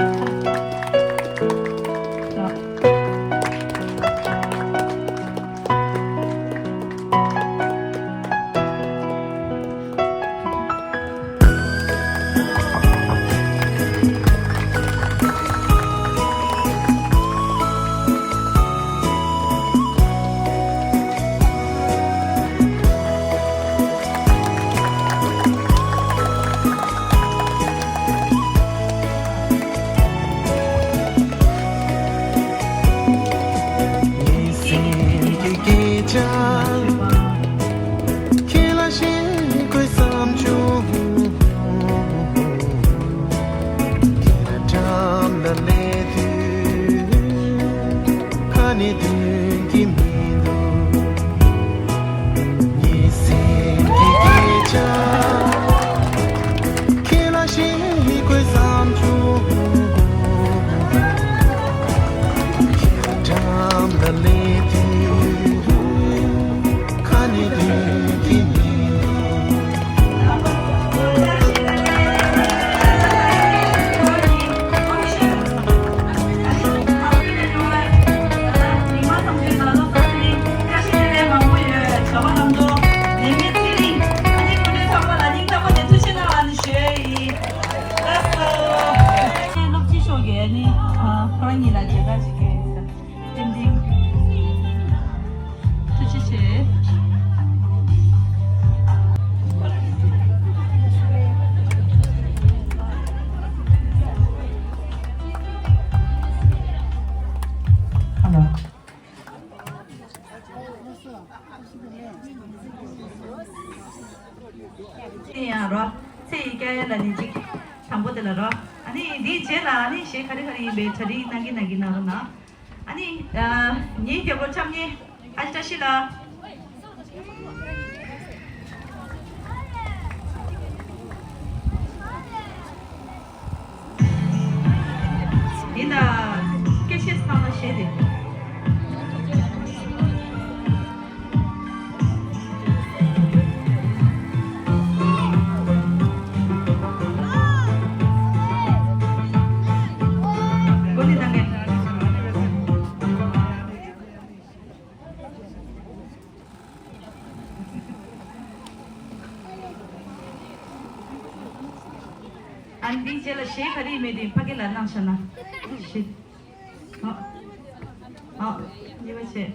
ངའི་སེམས་ཀྱི་སྐད་ཆ། ཁྱེད་ལ་བཤད་དགོས་བསམ་བྱུང་། ཁྱེད་རང་འགྲམ་ལ་སླེབས་དུས་ཁ་ནས་འདོན་གྱི་མི་འདུག་ངའི་སེམས་ཀྱི་སྐད་ཆ། ཁྱེད་ལ་བཤད་དགོས་བསམ་བྱུང་། ཁྱེད་རང་འགྲམ་ལ་སླེབས་དུས་ཁ་ནས་འདོན་གྱི་མི་འདུག་སློབ་སྤྱི་མཆོག་གིས་ནི་ཁོ་རང་ཉིད་ལ་མཇལ་ཁ་ཞིག་སྐྱོན་ཡིན་ཟེར། ཏན་ཏན། ཐུགས་རྗེ་ཆེ། ཨ་ལ། ཡང་རོ། ཚེ་ཡི་སྐྱ་ཡལ་ལ་ནི་གཅིག་དང་པོ་དེ་ལ་རོ། ཨ་ནི་འདིའི་རྗེས་ལ་ཨ་ནི་གཞས་ག་རེ་ག་རེ་ཡིན་པའི་གྲ་སྒྲིག་གནང་གི་གནང་གི་གནང་རོགས་གནང་། ཨ་ནི་ཨ་ངའི་རྒྱབ་ལོགས་འཆམ་ཉེ་ཨ་ཅི་བཀྲ་ཤིས་ལགས། ཡིན་ད། སྐད་ཆ་བཏང་ན་ཞེད་དེ། ཨ་ནི་འདིའི་རྗེས་ལ་གཞས་ག་རེ་ཡིན་མིན་དེ་ཕ་གི་ལ་གནང་བཞག་ན། གཞས། ཨ། ཨ། གཉིས་པ་བྱས།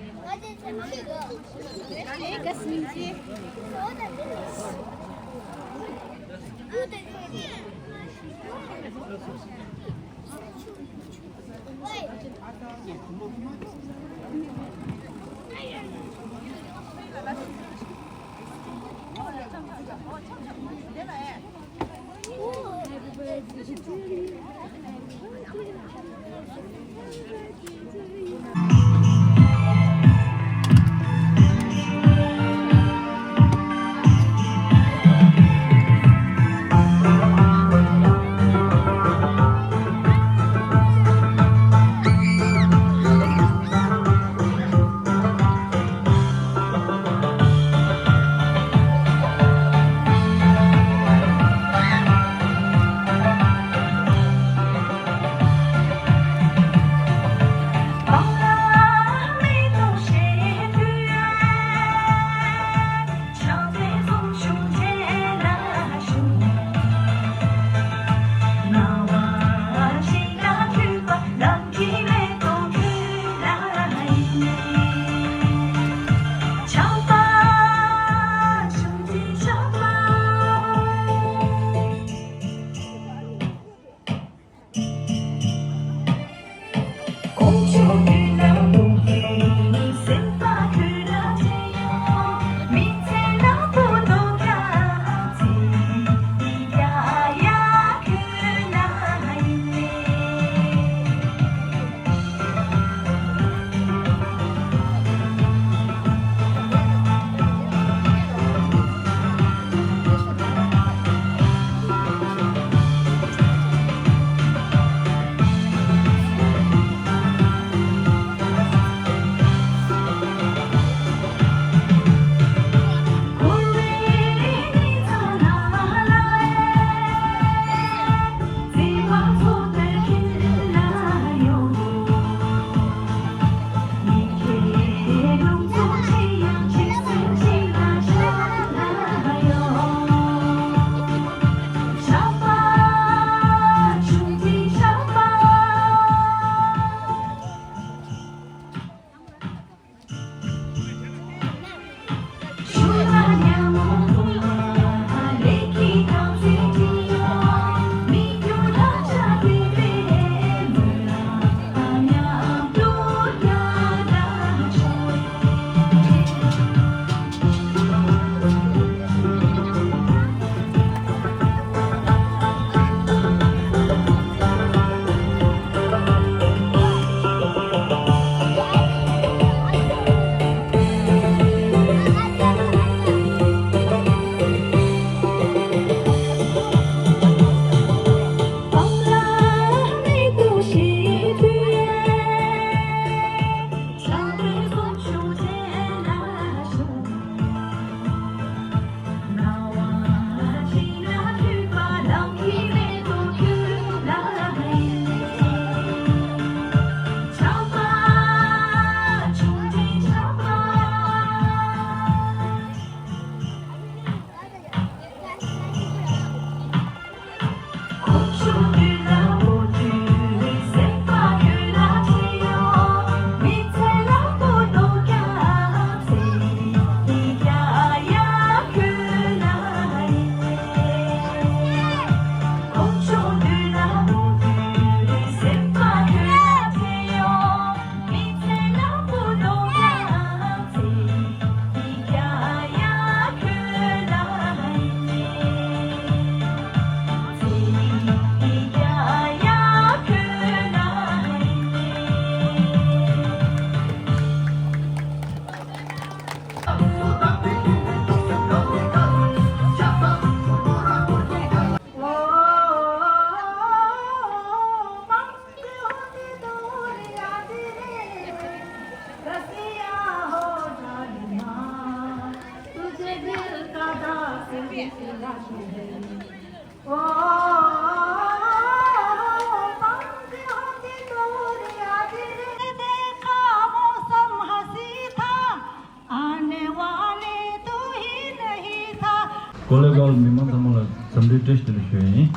ཀོ་ལེ་གལ་མི་མང་ཚང་མ་ལ་འཚམས་འདྲི་བཀྲ་ཤིས་བདེ་ལེགས་ཞུ་ཡ་ཡིན།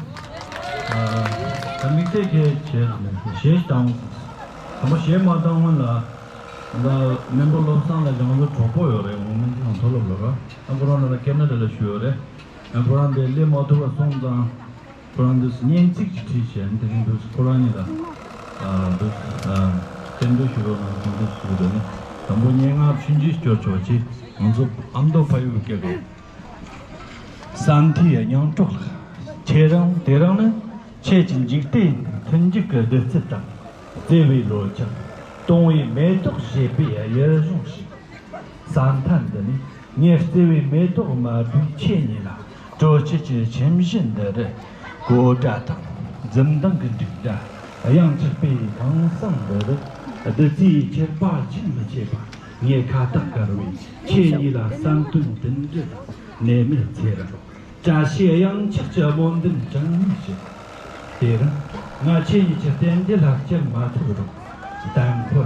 ཨ། ད་དམིགས་བསལ་གྱི་བྱས་ནས་གཞས་བཏང་། དང་པོ་གཞས་མ་བཏང་སྔོན་ལ། ད་སྨན་པ་བློ་བཟང་ལགས་ཀྱི་ང་ཚོ་གྲོགས་པོ་ཡོད་རེད། འོག་མིན་ཚང་མཐོ་སློབ་ལ་ར། ཨ། ཁོ་རང་ལ་ཁེ་ན་ཌ་ལ་བཞུགས་ཡོད་རེད། ཨ། ཁོ་རང་དེ་སླེབས་མ་ཐུབ་པ་སོང་ཙང་། ཁོ་རང་དེ་སྙན་ཚིག་ཅིག་བྲིས་བྱས། དེ་རིང་དུས་ཁོ་རང་གཉིས་ལ། ཨ། དུས། ཨ། སྟོན་འབུལ་ཞུ་རོགས་གནང་། དེ་འདྲ་ཞུ་རེད་ནི། དང་པོ་སྙན་ངག་ཆུང་ཆུང་སྐྱོར་ཆོག་ཅིག་ང་ཚོ་ཨ་མདོ་ཕ་ཡུལ་སྐད་རེད། ས་མཐའི་སྙིང་གྲོགས་ལགས། ཁྱེད་རང་དེ་རིང་ནི་ཁྱེད་ཀྱི་འཇིག་རྟེན་མཐུན་འཇུག་གི་བདུད་རྩི་དང་། བརྩེ་བའི་ལོ་ཆུང་སྟོང་བའི་མེ་ཏོག་བཞད་པའི་ཡུལ་ལྗོངས་ཤིག་ས་མཐའ་འདི་ནས་ངའི་བརྩེ་བའི་མེ་ཏོག་དམར་པོས་ཁྱེད་ཉིད་ལ། སྤྲོ་སྐྱིད་ཀྱི་ཁྱིམ་གཞིས་འདི་རུ་གོ་སྒྲ་དང་འཛུམ་མདངས་ཀྱི་འབྲུག་སྒྲ། དབྱངས་འཁྱག་པའི་ཁང་བཟང་འདི་རུ། བདུད་རྩིའི་ཁྱད་པར་རྒྱུན་མི་ཆད་པ། ངའི་ཁ་བཏགས་དཀར་བོས་ཁྱེད་ཉིད་ལ་བསམ་དོན་དུད་འགྲོ་དང་ནད་མེད་ཚེ་རིང་། བཀྲ་ཤིས་གཡང་ཆགས་ཀྱི་སྨོན་འདུན་གྲངས་མེད་ཞུ། དེ་རིང་ང་ཁྱེད་ཉིད་ཀྱི་རྟེན་འབྲེལ་ལ་བསྐྱལ་མ་ཐུབ་རུང་། གཏམ་ཁོ་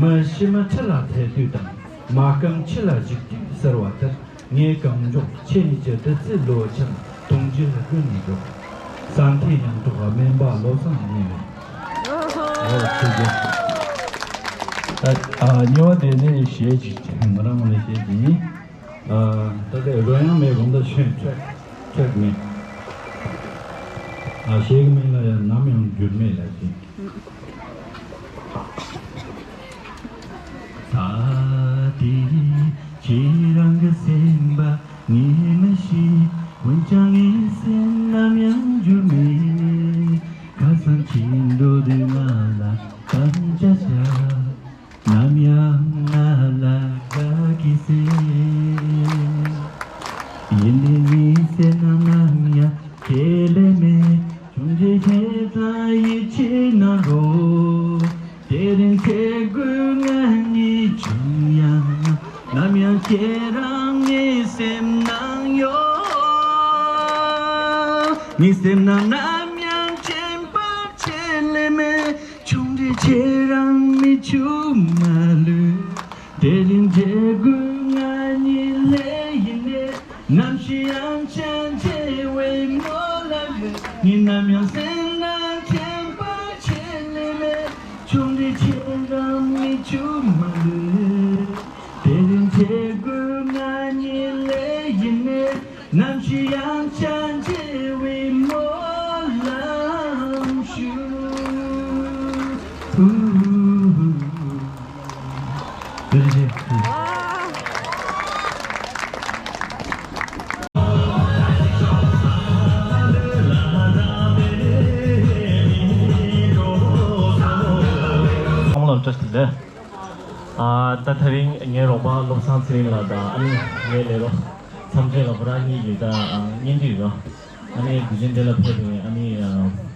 མི་ཤི་མི་འཆི་ལ་འཚལ་དུས་དང་། མ་རྐང་འཆི་ལ་འཇིགས་དུས་ཟེར་བ་ལྟར། ངའི་གང་མགྱོགས་ཁྱེད་ཉིད་ཀྱི་བདུད་རྩི་ལོ་ཆུང་སྟོང་མཇུག་ལ་ཀུན་ནས་འགྲོ། ས་མཐའི་སྙིང་གྲོགས་སྨན་པ་བློ་བཟང་ཉིད་ལས། ཨོ་ཆེ་ཆེ། ད་ཨ་གཉིས་པ་དེ་ནས་གཞས་ཅིག་ང་རང་ངོས་ནས་གཞས་ཅིག་ཡིན། ཨ། ད་ལྟའི་རོལ་དབྱངས་མེད་གོང་ད་ཆོས་ཆོས་ཆོས་མེད། ཨ། གཞས་ཀྱི་མིང་ལ་ཡང་ནམ་ཡང་འགྱུར་མེད་ལ་ཞེས། ད་དེ་ཁྱེད་རང་གི་སེམས་པ་ངས་མི་ཤེས། འོན་ཀྱང་ངའི་སེམས་ནམ་ཡང་འགྱུར་མེད། ཁ་སང་ཁྱེད་འགྲོ་དུས་ང་ལ་དམ་བཅའ་བྱ། ནམ་ཡང་ང་ལ་དགའ་གི་ཟེར། ཡིན་ནའི་ངའི་སེམས་ནང་ནམ་ཡང་ཁྱེད་ལས་མེད། ཆུང་འདྲིས་ཁྱེད་ལ་ཡིད་ཆེས་གནང་རོགས། དེ་རིང་ཁྱེད་དགོས་ང་གཉིས་བྱུང་ཡང་། ནམ་ཡང་ཁྱེད་རང་ངའི་སེམས་ནང་ཡོད། ངའི་སེམས་ནང་ནམ་ཡང་སྤྱན་པ་ཁྱེད་ལས་མེད། ཆུང་འདྲིས་ཁྱེད་རང་མིག་ཆུ་མ་ལུས། དེ་རིང་འབྲེལ་དགོས་ང་གཉིས་ལས་ཡིན་ནས། ནམ་ཞིག་ཡང་ཅན་བརྗེ་བའི་མོ་ལ་ཡོད། ངས་ནམ་ཡང་སེམས་ནང་དྲན་པ་ཁྱེད་ལས་མེད། ཆུང་འདྲིས་ཁྱེད་རང་མིག་ཆུ་མ་ལུས། དེ་རིང་འབྲེལ་དགོས་ང་གཉིས་ལས་ཡིན་ནས། ནམ་ཞིག་ཡང་ཅན་བརྗེ་བའི་སྨོན་ལམ་ཞུ། ཐུགས་རྗེ་ཆེ། ཚང་མ་ལ་བཀྲ་ཤིས་བདེ་ལེགས། ཨ། ད་དེ་རིང་ངའི་རོགས་པ་བློ་བཟང་ཚེ་རིང་ལགས་དང་ཨ་ནི་ངའི་ལས་རོགས་མཚམས་གཅོད་ལགས་བུ་ར་གཉིས་ཀྱིས་ད་བརྙན་འཕྲིན་རོགས། ཨ་ནི་དུས་ཆེན་དེ་ལ་ཕེབས་པའི་ཨ་ནི་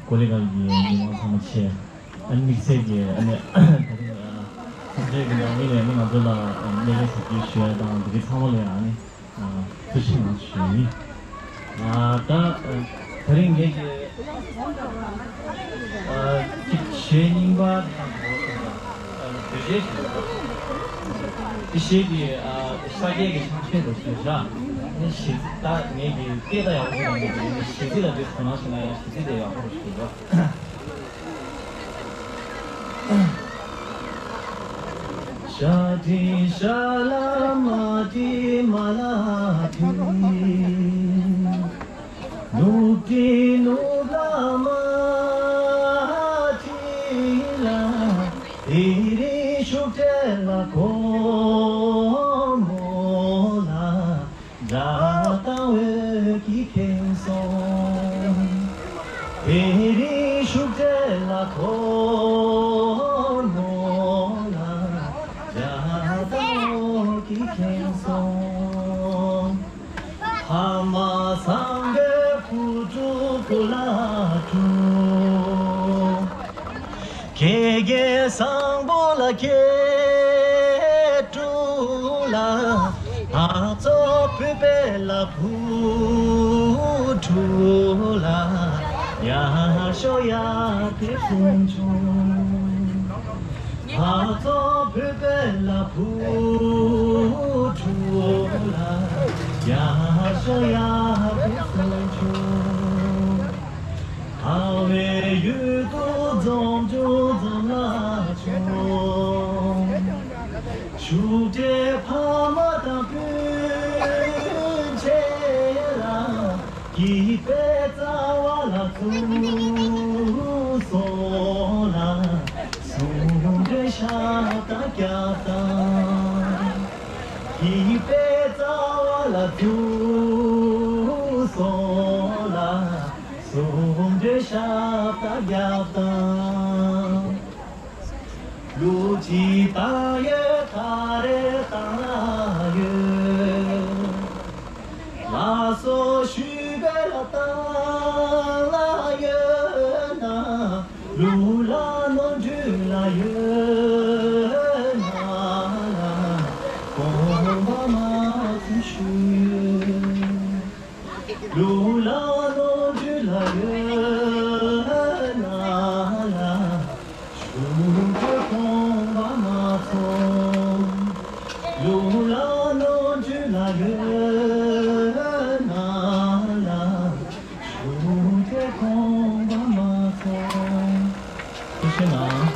ཀོ་ལི་གལ་གྱི་མི་མང་ཚང་མ་ཆེ། ཨ་ནི་དམིགས་བསལ་གྱི་ཨ་ནི་དེ་རིང་མཚམས་གཅོད་ཀྱི་ནང་མི་ལས་ཨ་ནི་ང་ཚོ་ལ་གནས་སྐབས་ཞུ་རྒྱུ་ཞུ་ཡ་དང་འདི་གའི་ཚང་མ་ལ་ཡང་ཨ་ནི་ཐུགས་རྗེ་གནང་ཞུ་ཡིན། ད་དེ་རིང་ངེད་ཀྱི་གཅིག་གཞས་རྙིང་པ་དང་བོད་གཞས་ཞིག་ཡོད། དེ་གཞས་ཀྱི་ས་སྐྱའི་གི་ཆ་ཤས་རུ་ཞུས་བཞག་ནི་གཞས་ཚིག་ད་ངེད་ཀྱི་སྐད་ད་ཡག་པོ་ཞིག་མ་འདུག་གཞས་ཚིག་ལ་དེ་དོ་སྣང་ཞིག་གནང་ཡ། གཞས་ཚིག་དེ་ཡག་པོ་རུ་ཞིག་འདུག་ཤ་དྲི་ཤ་ལ་མ་དྲི་མ་ལ་དྲི། ནུབ་དྲི་ནུབ་ལ་མ་དྲི་ལ། དེ་རིང་ཤུགས་བྲལ་ལ་ཁོ་མོ་ལ། དགྲ་དང་འོད་ཀྱིས་ཁེངས་སོང་། དེ་རིང་ཤུགས་བྲལ་ལ་ཁོ་མོ་ལ། དགྲ་དང་འོད་ཀྱིས་ཁེངས་སོང་། ཕ་མ་བཟང་པོའི་བུ་ཕྲུག་བུ་ལ་ཕྲུག་ཁྱེད་ཀྱི་བཟང་པོ་ལ་ཁྱེད་ཕྲུག་ལ། ང་ཚོ་བོད་པའི་ལ་བུ་ཕྲུག་ལ། ཡག་ཤོས་ཡག་དེ་གསུང་ཆུང་། ང་ཚོ་བོད་པའི་ལ་བུ་ཕྲུག་ལ། ཡ་ཤ་ཡ་དེ་སུ་ཆུ། ཨ་བའི་ཡུལ་དུ་འཛོམས་རྒྱུ་འཛོམས་ལ་ཆུ། ཆུ་འདྲེ་ཕ་མ་དང་སྤུན་མཆེད་ལ། སྐྱིད་པའི་རྩ་བ་ལ་ཚུར་སོང་ལ། ཟུང་འབྲེལ་ཤ་སྟག་རྒྱབ་དང་། སྐྱིད་པའི་རྩ་བ་ལ་ཚུར་སོང་ལ། ཟུང་འབྲེལ་ཤ་སྟག་རྒྱབ་དང་། ལུག་ཅིག་བཏང་ཡོད་ད་རེས་བཏང་ལ་ཡོད། ལགས་སོ་ཞུས་པས་ལ་བཏང་ལ་ཡོད་ན། ལུག་ལ་ནོར་འཁྲུལ་ལ་ཡོད་ན་ལ། དགོངས་པ་མ་ཚོམ་ཞུ། ལུག་ལ་ནོར་འཁྲུལ་ལ་ཡོད་ན་ལ། ཞུ་རྒྱུ་དགོངས་པ་མ་ཚོམ། ལུག་ལ་ནོར་འཁྲུལ་ལ་ཡོད་ན་ལ། ཞུ་རྒྱུ་དགོངས་པ་མ་ཚོམ། ཐུགས་རྗེ་གནང་།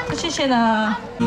ཐུགས་རྗེ་གནང་།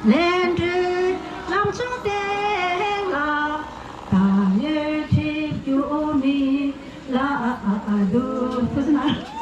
ལས་འབྲས་ལམ་ཆུང་སྟེང་ལ། ད་ཡོད་ཁྲིད་རྒྱུ་མི་ལ་འདུག་ཐུགས་རྗེ་གནང་།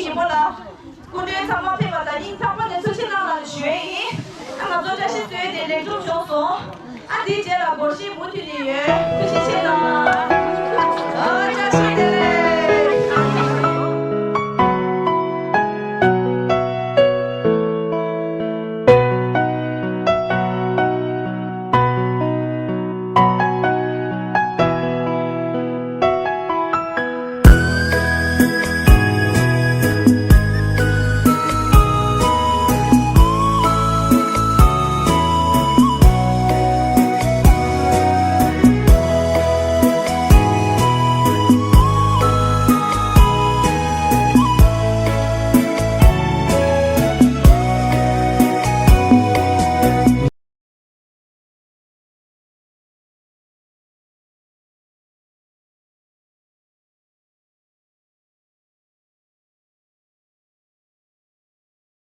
ཡིན་པ་ལ། སྐུ་མགྲོན་ཚང་མ་ཕེབས་པ་དང་སྙིང་ཐག་པ་ནས་ཐུགས་རྗེ་གནང་ལ་ཞུ་ཡས་ཡིན། ཨ་ང་ཚོ་བཀྲ་ཤིས་གསོལ་དེ་ལེགས་གྲུབ་བྱུང་སོང་། ཨ་དེའི་རྗེས་ལ་སྒོར་གཞས་མུ་མཐུད་ནས་ཡོད། ཐུགས་རྗེ་ཆེ་གནང་། ཨ་བཀྲ་ཤིས་བདེ་ལེགས།